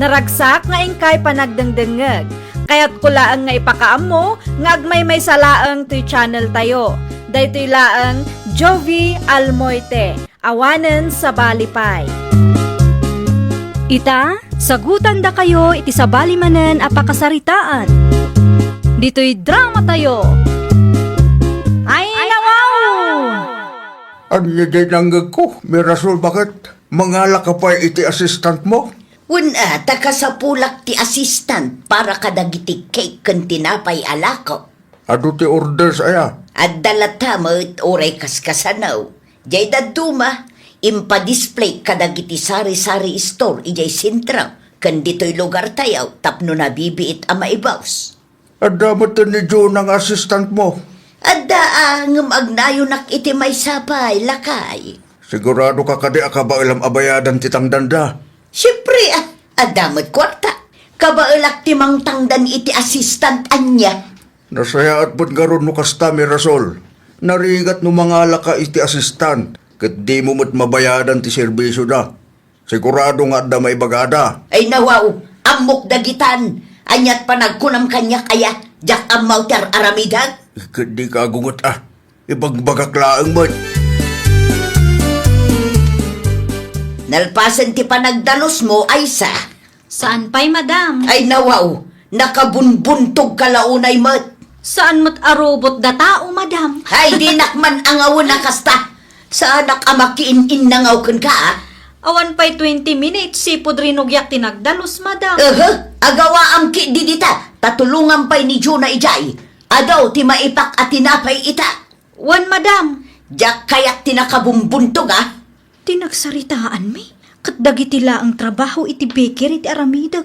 Naragsak nga inkay panagdengdengngeg. Kayatko laeng nga ipakaammo nga agmaymaysa laeng toy channel tayo. Daytoy laeng Jovi Almoite, awanen sabali pay. Ita, sagutandakayo iti sabali manen a pakasaritaan. Ditoy dramatayo. Ay, nawaw! Ania diay nangngegko, Mirasol, baket? Mangalaka pay iti assistant mo? Wen a, ta kasapulak ti assistant para kadagiti cake ken tinapay a lakop. Adu ti orders aya? Adda latta met uray kaskasano. Diay dadduma, impadisplay kadagiti sari-sari store idiay sentro ken ditoy lugartayo tapno nabibiit a maibus. Adda metten ni Jonah nga assistant mo? Adda a, ngem agnayonak iti maysa pay, lakay. Sigurado ka kadi a kabaelam a bayadan ti tangdanda? Siempre a, adda met kuarta. Kabaelak ti mangtangdan iti assistant, ania. Nasayaat met ngarud no kasta, Mirasol. Narigat no mangalaka iti assistant, ket dimo met mabayadan ti serbisioda. Sigurado nga adda maibagada. Ay, nawaw, ammok dagitan. Aniat panagkunam kaniak aya, diak ammo ti ar-aramidek? Ket dika agunget a. Ibagbagak laeng met. Nalpasen ti panagdalusmo, Aisa. Saan pay, madam. Ay, nawaw, nakabunbuntog ka la unay met. Saan met a robot da tao, madam. Ay, dinak man angawen a kasta. Saanak a makiin-innangaw kenka, a? Awan pay twenty minutes, sipud rinugiak ti nagdalus, madam. Ehe, agawaam ketdi dita, ta tulongam pay ni Jonah idiay. Adu ti maipak a tinapay ita. Wen, madam. Diak kayat ti nakabumbuntog, a. Ti nagsaritaanmi, ket dagiti laeng trabaho iti bakery ti aramidek,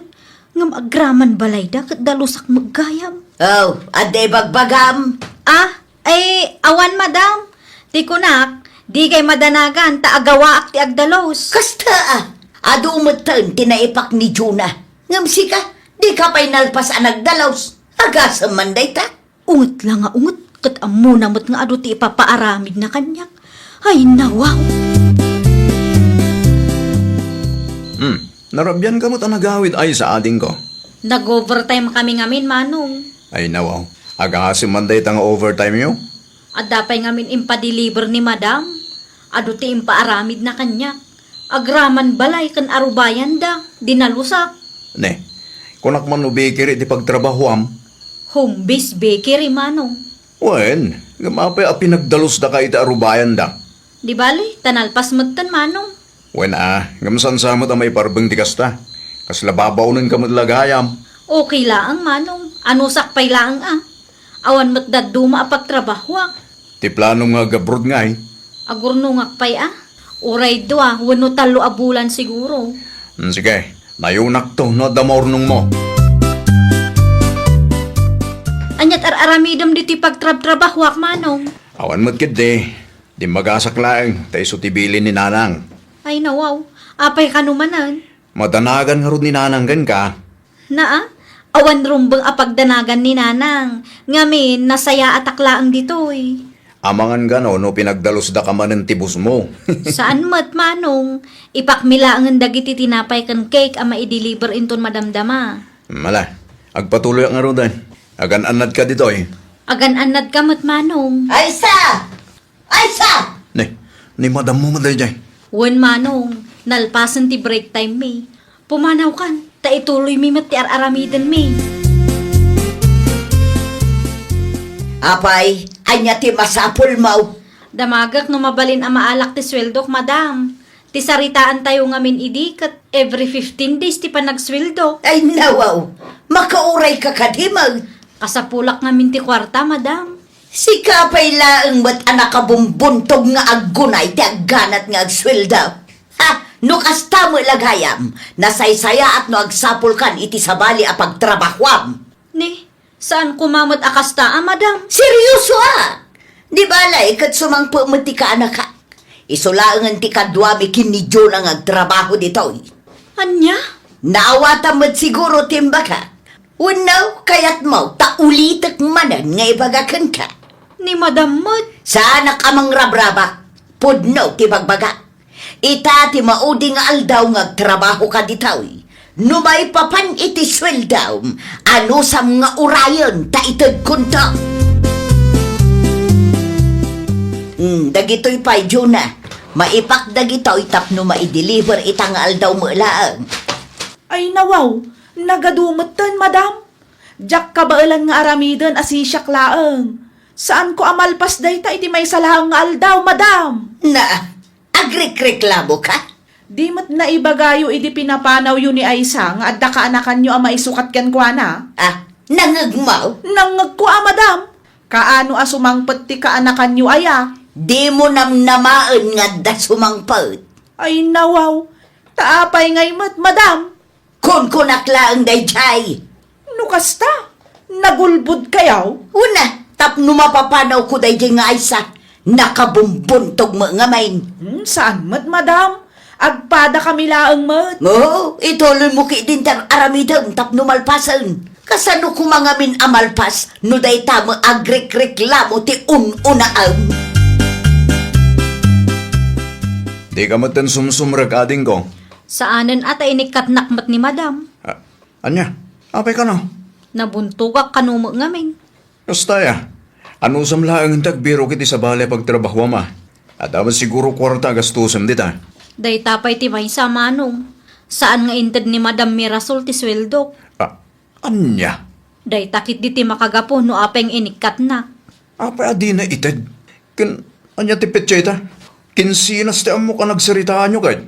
ngem agraman balayda ket dalusak met gayam. Oh, adda ibagbagam? Ah, ay, awan, madam. Ti kunak, digay madanagan ta agawaak ti agdalus. Kasta, a. Adu metten ti naipak ni Jonah. Ngem sika, dika pay nalpas a nagdalus. Agasem man dayta. Unget la nga unget, ket ammona met nga adu ti ipapaaramidna kaniak. Ay, nawaw! Hmm, narabian ka met a nagawid, Aisa, adingko. Nag-overtime kami ngamin, Manong. Ay, nawaw. Agasem man dayta nga overtime yo? Adda pay ngamin impa-deliver ni Madam. Adu ti impaaramidna kaniak. Agraman balay ken arubayanda, dinalusak. Ne, kunak man no bakery ti pagtrabahoam? Home-based bakery, Manong. Wen, ngem apay a pinagdalusdaka iti arubayanda? Di bale, ta nalpas metten, Manong. Wen a, ngem saan sa met a maiparbeng ti kasta? Kasla babaonenka met la gayam? Okay laeng, Manong. Anusak pay laeng a. Awan met dadduma a pagtrabahoak. Ti planom nga ag-abroad ngay? Agurnongak pay a. Uray dua wenno tallo a bulan siguro. Hmm, sige, nayonakto no adda maurnongmo. Aniat ar-aramidem ditoy pagtrabtrabahoak, Manong? Awan met ketdi. Dimmagasak laeng, ta isu ti bilin ni Nanang. Ay, nawaw. Apay kano manen? Madanagan ngarud ni Nanang kenka. Naa, awan rumbeng a pagdanagan ni Nanang, ngamin, nasayaatak laeng ditoy. Amangan kano no pinagdalusdaka manen ti busmo? Saan met, Manong. Ipakmi laengen dagiti tinapay ken cake a maideliver inton madamdama. Mala, agpatuloyak ngaruden. Agan-annadka ditoy. Agan-annadka met, Manong. Aysa! Aysa! Ni, ni madammo met daydiay. Wen, Manong, nalpasen ti break time mi. Pumanawkan, ta ituloymi met ti ar-aramidenmi. Apay, ania ti masapulmo? Damagek no mabalin a maalak ti sueldok, Madam. Ti saritaantayo ngamin idi ket every fifteen days ti panagsueldo. Ay, nawaw! Makaurayka kadi met? Kasapulak ngamin ti kuarta, Madam. Sika pay laeng met a nakabumbuntog nga aggunay ti agganat nga agsueldo. Ha? No kasta met la gayam, nasaysayaat no agsapulkan iti sabali a pagtrabahoam. Ni, saan koma met a kasta a, Madam? Seryoso a! Di balay ket sumangpet met ti kaanakak. Isu laengen ti kaduami ken ni Jonah nga agtrabaho ditoy. Ania? Naawatam met siguro ti imbagak. Wenno, kayatmo ta ulitek manen nga ibaga kenka? Ni Madam met. Saanak a mangrabrabak. Pudno ti bagbagak. Ita ti maudi nga aldaw nga agtrabahoka ditoy. No maipapan iti sueldom, anusam nga urayen ta itedkonto. Hmm, dagitoy pay, Jonah. Maipak dagitoy tapno maideliver ita nga aldaw met laeng. Ay, nawaw, nagadu metten, Madam. Diak kabaelan nga aramiden a sisiak laeng. Saanko a malpas dayta iti maysa laeng nga aldaw, madam. Na, agrikreklamoka? Di met naibagayo idi pinapanawyo ni Aisa nga adda kaanakanyo a maisukat kenkuana? Ah, nangngegmo? Nangngegko a, madam. Kaano a sumangpet ti kaanakanyo aya? Dimo namnamaen nga adda sumangpet? Ay, nawaw. Ta apay ngay met, madam? Kunkunak laeng daydiay. No kasta, nagulbodkayo? Una, tapno mapapanawko daydiay nga Aisa, nakabumbuntog met ngamin. Hmm, saan met, madam? Agpadakami laeng met. Oo, ituloymo ketdin ti aramidem tapno malpasen. Kasano koma ngamin a malpas no dayta met agrikreklamo ti un-unaem? Dika metten sumsumrek, adingko. Saanen a ta inikkatnak met ni madam. Ah, ania? Apay kano? Nabuntogak kano met ngamin. Kasta aya, anusam laeng ti agbirok iti sabali a pagtrabahuam a? Adda met siguro kuarta a gastusem dita. Dayta pay ti maysa, manong. Saan nga inted ni Madam Mirasol ti sueldok. Ah, ania? Dayta ketdi ti makagapu no apay nga inikkatnak. Apay a dina ited? Ken ania ti petsa ita? Kinsenas ti ammok a nagsaritaanyo ket?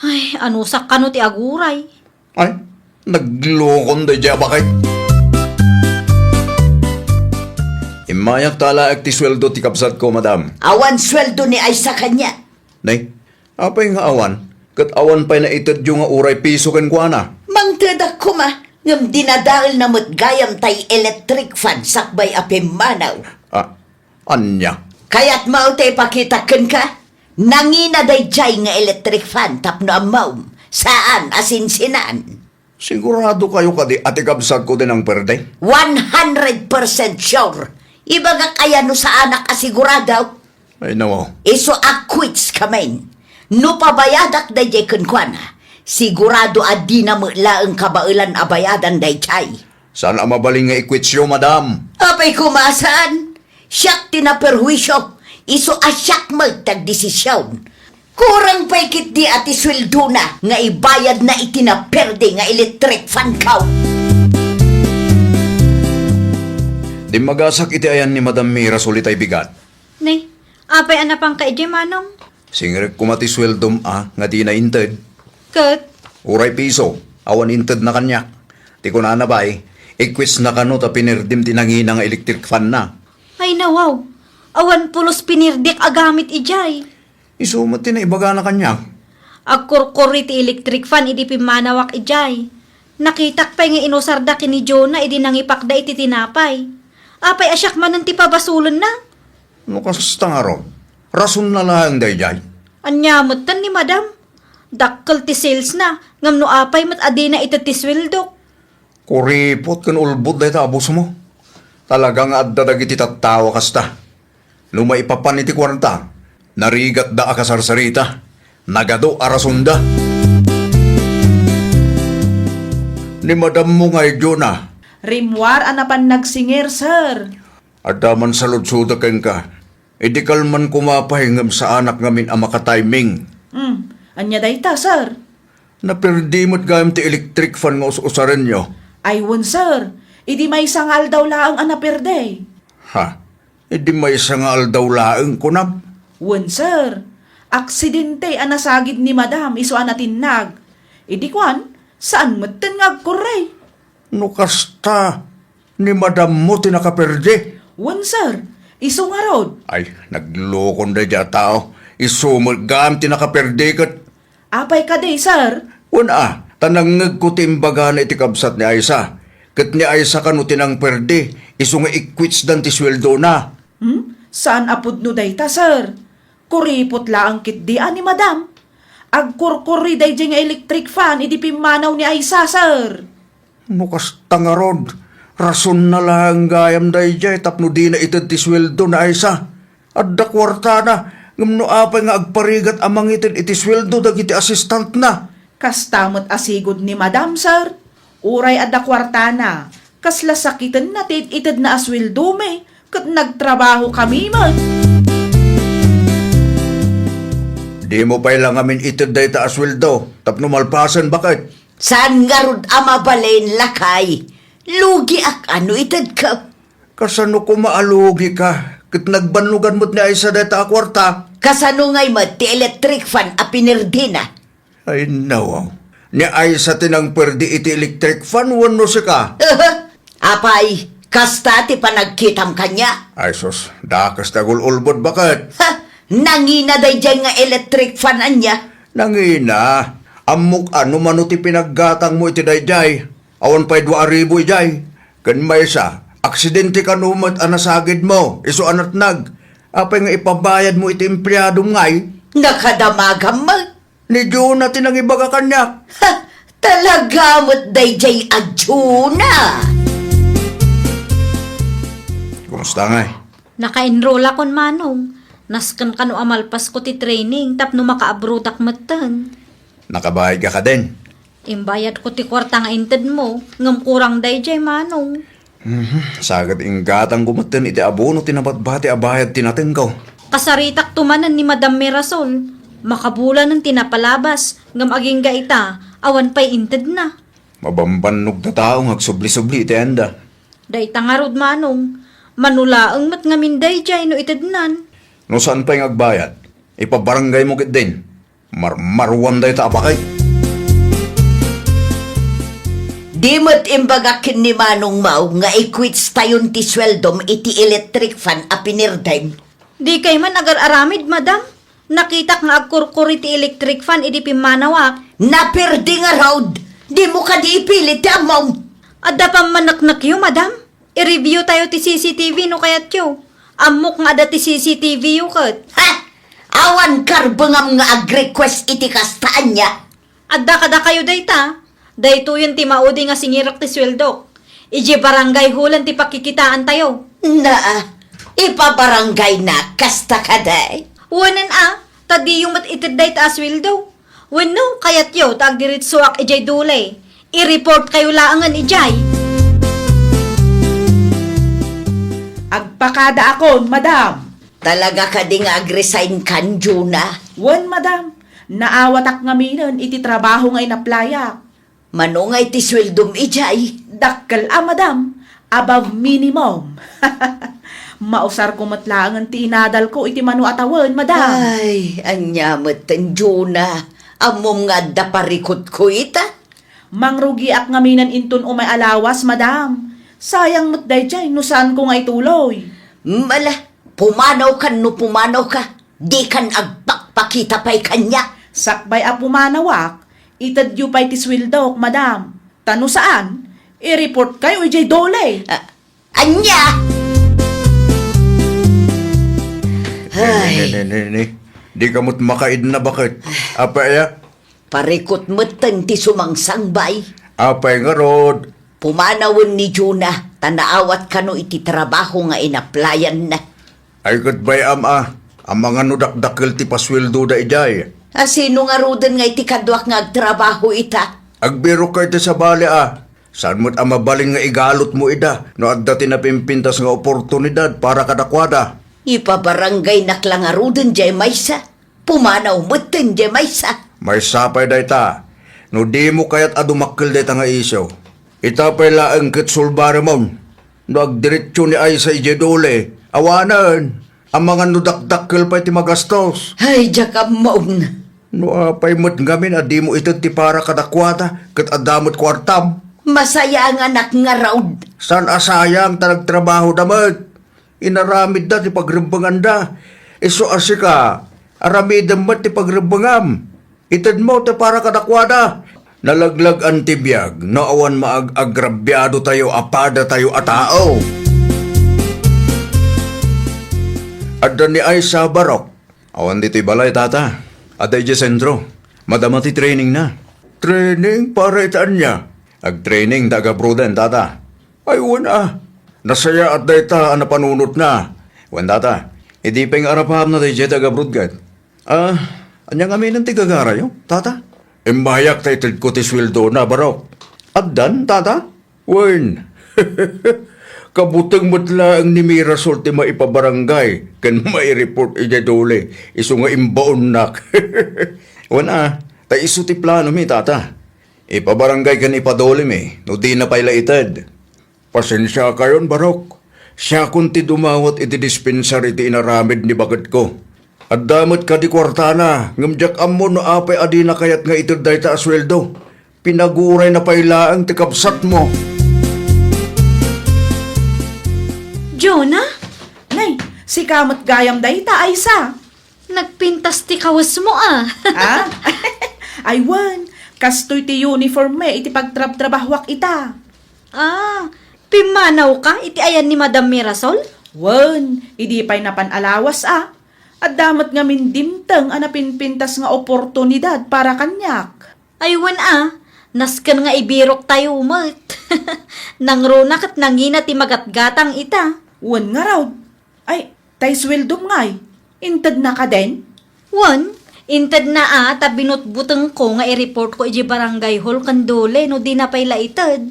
Ay, anusak kano ti aguray? Ay, naglokon daydiay a baket. Immayak ta alaek ti sueldo ti kabsatko, madam. Awan sueldo ni Aisa kaniak. Nay, apay nga awan? Ket awan pay naitedyo nga uray piso kenkuana? Mangtedak koma, ngem dinadaelna met gayam tay electric fan sakbay a pimmanaw. Ah, ania? Kayatmo ti ipakitak kenka? Nangina daydiay nga electric fan tapno ammom, saan a sinsinan. Siguradokayo kadi a ti kabsatko ti nangperde? One hundred percent sure. Ibagak aya no saanak a sigurado? Ay, nawaw. Isu a quits kamin. No pabayadak daydiay kenkuana, sigurado a dina met laeng kabaelan a bayadan daydiay. Saan a mabalin nga i-quitsyo, madam? Apay koma a saan? Siak ti naperhuisio, isu a siak met ti agdesision. Kurang pay ketdi a ti sueldona nga ibayadna iti naperde nga electric fan ko. Dimmagasak iti ayan ni Madam Mira sulitay bigat. Nay, apay a napanka idiay, manong? Singrek koma ti sueldom a nga dina inted. Ket? Uray piso, awan intedna kaniak. Ti kunana pay, i-quitsna kano ta pinirdim ti nangina nga electric fan na. Ay, nawaw. Awan pulos pinirdek a gamit idiay. Isu met ti naibagana kaniak. Agkurkuri ti electric fan idi pimmanawak idiay. Nakitak pay nga inusarda ken ni Jonah idi nangipakda iti tinapay. Apay a siak manen ti pabasulenna? No kasta ngarud, rasonna laeng daydiay. Ania metten ni Madam? Dakkel ti salesna, ngem no apay met a dina ited ti sueldok? Kuripot ken ulbod dayta a boss mo. Talaga nga adda dagiti tattao a kasta. No maipapan iti kuarta, narigatda a kasarsarita. Nagadu a rasonda. Ni madam mo ngay, Jonah. Rimmuar a napan nagsinger, sir. Adda man saludsodek kenka. Idi kalman koma pay ngem saanak ngamin a makatiming. Hmm, ania dayta, sir? Naperdi met gayam ti electric fan nga us-usarenyo. Ay, wen, sir. Idi maysa nga aldaw laeng a naperde. Ha? Idi maysa nga aldaw laeng, kunam? Wen, sir. Aksidente a nasagid ni madam isu a natinnag. Idi kuan, saan metten nga agkurre. No kasta, ni madam mo ti nakaperde? Wen, sir. Isu ngarud. Ay, naglokon daydiay a tao. Isu met gayam ti nakaperde ket. Apay kadi, sir? Wen a, ta nangngegko ti imbagana iti kabsat ni Aisa. Ket ni Aisa kano ti nangperde, isu nga i-quitsdan ti sueldona. Hmm? Saan a pudno dayta, sir? Kuripot laeng ketdi a ni madam. Agkurkurri daydiay nga electric fan idi pimmanaw ni Aisa, sir. No kasta ngarud, rasonna laeng gayam daydiay tapno dina ited ti sueldo ni Aisa. Adda kuartana, ngem no apay nga agparigat a mangited iti sueldo dagiti assistantna? Kasta met a sigud ni madam, sir. Uray adda kuartana, kasla sakitenna ti it-itedna a sueldomi, ket nagtrabahokami met. Dimo pay la ngamin ited dayta a sueldo tapno malpasen, baket? Saan ngarud a mabalin, lakay? Lugiak a no itedko. Kasano koma a lugika? Ket nagbannogan met ni Aisa dayta a kuarta. Kasano ngay met ti electric fan a pinirdina? Ay, nawaw. Ni Aisa ti nangperdi iti electric fan wenno sika? Apay, kasta ti panagkitam kaniak? Ay, sus, dakes ti agul-ulbod, baket. Ha! Nangina daydiay nga electric fan ania? Nangina. Ammok a no mano ti pinaggatangmo iti daydiay. Awan pay dua a ribu idiay. Ken maysa, aksidente kano met a nasagidmo, isu a natnag. Apay nga ipabayadmo iti empleadom ngay? Nakadamagam met. Ni Jonah ti nangibaga kaniak. Ha! Talaga met daydiay a Jonah! Kumusta ngay? Naka-enrollakon, Manong. Nasken kano a malpasko ti training tapno maka-abroadak metten. Nakabayadka kadin? Imbayadko ti kuarta nga intedmo, ngem kurang daydiay, Manong. Mhm. Saket inggatangko metten iti abono ti nabatbati a bayad ti natengko. Kasaritakto manen ni Madam Mirasol. Makabulanen ti napalabas, ngem agingga ita, awan pay intedna. Mabambannog ta tao nga agsubli-subli iti ayanna. Dayta ngarud, Manong. Mano laeng met ngamin daydiay no itednan. No saan pay nga agbayad, ipabarangaymo ketdin. Marmaruan dayta a baket. Di met imbagak ken ni Manong Mau nga i-quits-tayon ti sueldom iti electric fan a pinirdem. Dikay man agar-aramid, Madam. Nakitak nga agkurkur iti electric fan idi pimmanawak. Napirdi ngarud! Dimo kadi ipilit ti ammom? Adda pammaneknekyo, Madam? I-review tayo ti C C T V no kayatyo. Ammok nga adda ti C C T V yo ket. Ha! Awan karbengam nga ag-request iti kasta ania? Adda kadakayo dayta. Daytoyen ti maudi nga singirek ti sueldok. Idiay barangay hall-en ti pakikitaan tayo. Naa, ipabarangay na kasta kadi? Wen a, ta diyo met ited dayta a sueldo. Wenno, kayatyo ta agdiretsoak idiay DOLE. I-report kayo laengen idiay. Agpakadaakon, madam. Talaga kadi nga ag-resign-kan, Jonah? Wen, madam. Naawatak ngaminen iti trabaho nga inaplayak. Mano nga iti sueldom idiay? Dakkel a, madam. Above minimum. Mausarko met laengen ti inadalko iti mano a tawen, madam. Ay, ania metten, Jonah? Ammom nga adda parikutko ita? Mangrugiak ngaminen inton umay a lawas, madam. Sayang met daydiay no saanko nga ituloy. Mala, pumanawkan no pumanawka. Dikan agpakpakita pay kaniak. Sakbay a pumanawak, itedyo pay ti sueldok, madam. Ta no saan, i-report kayo idiay DOLE. Ah, ania? Ay. Ne, ne, ne, ne, ne. Dika met makaidna, baket. Apay aya? Parikut metten ti sumangsangbay. Apay ngarud? Pumanawen ni Jonah, ta naawat kano iti trabaho nga inaplayanna. Ay, ket bay-am a, amangan no dakdakkel ti pasueldoda idiay. A, sino ngaruden nga iti kaduak nga agtrabaho ita? Agbirokka iti sabali a, saan met a mabalin nga igalutmo ida no adda ti napimpintas nga oportunidad para kadakuada. Ipabarangaynak la ngaruden diay maysa. Pumanaw metten diay maysa. Maysa pay dayta, no dimo kayat a dumakkel dayta nga isyu. Ita pay laeng ket sulbaremon. No agdiretso ni Aisa idiay DOLE, awanen, amangan no dakdakkel pay ti magastos. Ay, diak ammoon. No apay met ngamin a dimo ited ti para kadakuada ket adda met kuartam? Masayanganak ngarud. Saan a sayang ta nagtrabahoda met? Inaramidda ti pagrebbenganda. Isu a sika, aramidem met ti pagrebbengam. Itedmo ti para kadakuada. Nalaglag-an ti biag no awan maag-agrabiadotayo a padatayo a tao. Adda ni Aisa, Barok. Awan ditoy balay, tata. Adda idiay sentro. Madama ti trainingna. Training para iti ania? Agtraining ta agabroaden, tata. Ay, wen a. Nasayaat dayta a napanunotna. Wen, tata, idi pay nga arapaamna daydiay ti agabroad ket. Ah, ania ngaminen ti gagarayo, tata? Imbayak ta itedko ti sueldona, Barok. Addan, tata? Wen. Kabuteng met laeng ni Mirasol ti maipabarangay ken maireport idiay DOLE, isu nga imbaonnak. Wen a, ta isu ti planomi, tata. Ipabarangay ken ipa-DOLE mi, no dina pay la ited. Pasensiakayon, Barok. Siakon ti dumawat iti dispensar iti inaramid ni baketko. Adda met kadi kuartana, ngem diak ammo no apay a dina kayat nga ited dayta a sueldo. Pinagurayna pay laeng ti kabsatmo. Jonah? Nay, sika met gayam dayta, Aisa. Nagpintas ti kawesmo, a. Ah? Ay, wen, kastoy ti uniform mi iti pagtrabtrabahuak ita. Ah, pimmanawka iti ayan ni Madam Mirasol? Wen, idi pay napan a lawas, a. Adda met ngamin dimteng a napinpintas nga oportunidad para kaniak. Ay, wen, a, nasken nga ibiroktayo met. Nangruna ket nangina ti magatgatang ita. Wen ngarud. Ay, tay sueldom ngay, intedna kaden? Wen, intedna a ta binutbutengko nga i-reportko idiay barangay hall ken DOLE no dina pay la ited.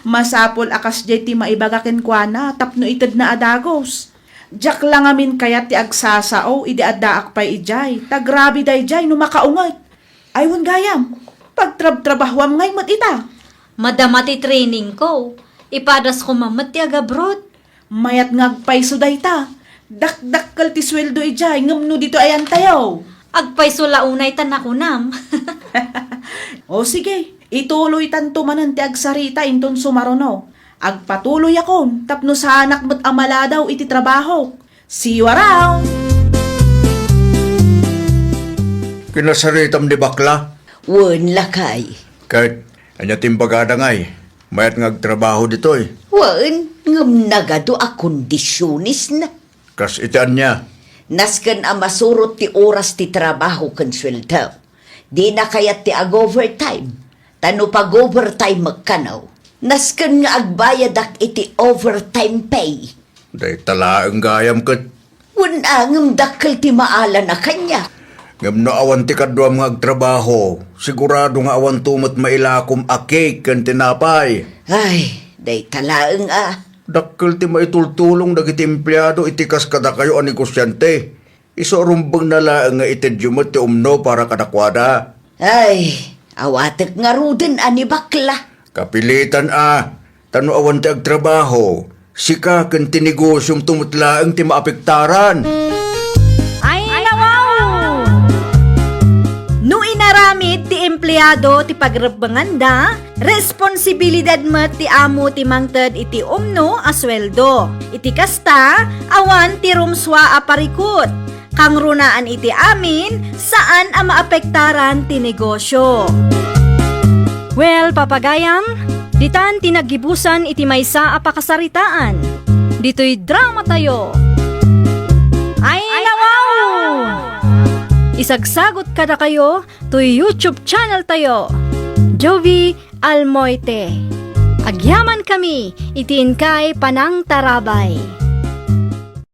Masapul a kasdiay ti maibaga kenkuana tapno itedna a dagus. Diak la ngamin kayat ti agsasao idi addaak pay idiay, ta grabe daydiay no makaunget. Ay, wen gayam, pagtrabtrabahuam ngay met ita. Madama ti trainingko. Ipadas koma met ti agabrot. Mayat nga agpayso dayta. Dakdakkel ti sueldo idiay, ngem no ditoy ayantayo. Agpayso la unay ta nakunam. O sige, ituloytanto manen ti agsarita inton sumaruno. Agpatuloyakon tapno saanak met a maladaw iti trabahok. See you around! Kinasaritam ni bakla? Wen, lakay. Ket, ania ti imbagada ngay? Mayat nga agtrabaho ditoy? Wen, ngem nagadu a kondisionesna. Kas iti ania? Nasken a masurot ti oras ti trabaho ken sueldo. Dina kayat ti ag-overtime. Ta no pag-overtime met kano, nasken nga agbayadak iti overtime pay. Dayta laeng gayam ket. Wen a, ngem dakkel ti maalana kaniak. Ngem no awan ti kaduam nga agtrabaho, sigurado nga awanto met mailakom a cake ken tinapay. Ay, dayta laeng a. Dakkel ti maitultulong dagiti empleado iti kas kadakayo a negosiante. Isu a rumbengna laeng nga itedyo met ti umno para kadakuada. Ay, awatek ngaruden a ni bakla. Kapilitan a, ta no awan ti agtrabaho, sika ken ti negosiomto met laeng ti maapektaran. Ay, nawaw! No inaramid ti empleado ti pagrebbenganda, responsibilidad met ti amo ti mangted iti umno a sueldo. Iti kasta, awan ti rumsua a parikut. Kangrunaan iti amin, saan a maapektaran ti negosyo. Well, papagayam, ditan ti naggibusan iti maysa a pakasaritaan. Ditoy dramatayo. Ay, nawaw! Isagsagot kadakayo toy YouTube channel tayo, Jovi Almoite. Agyaman kami iti inkay panangtarabay.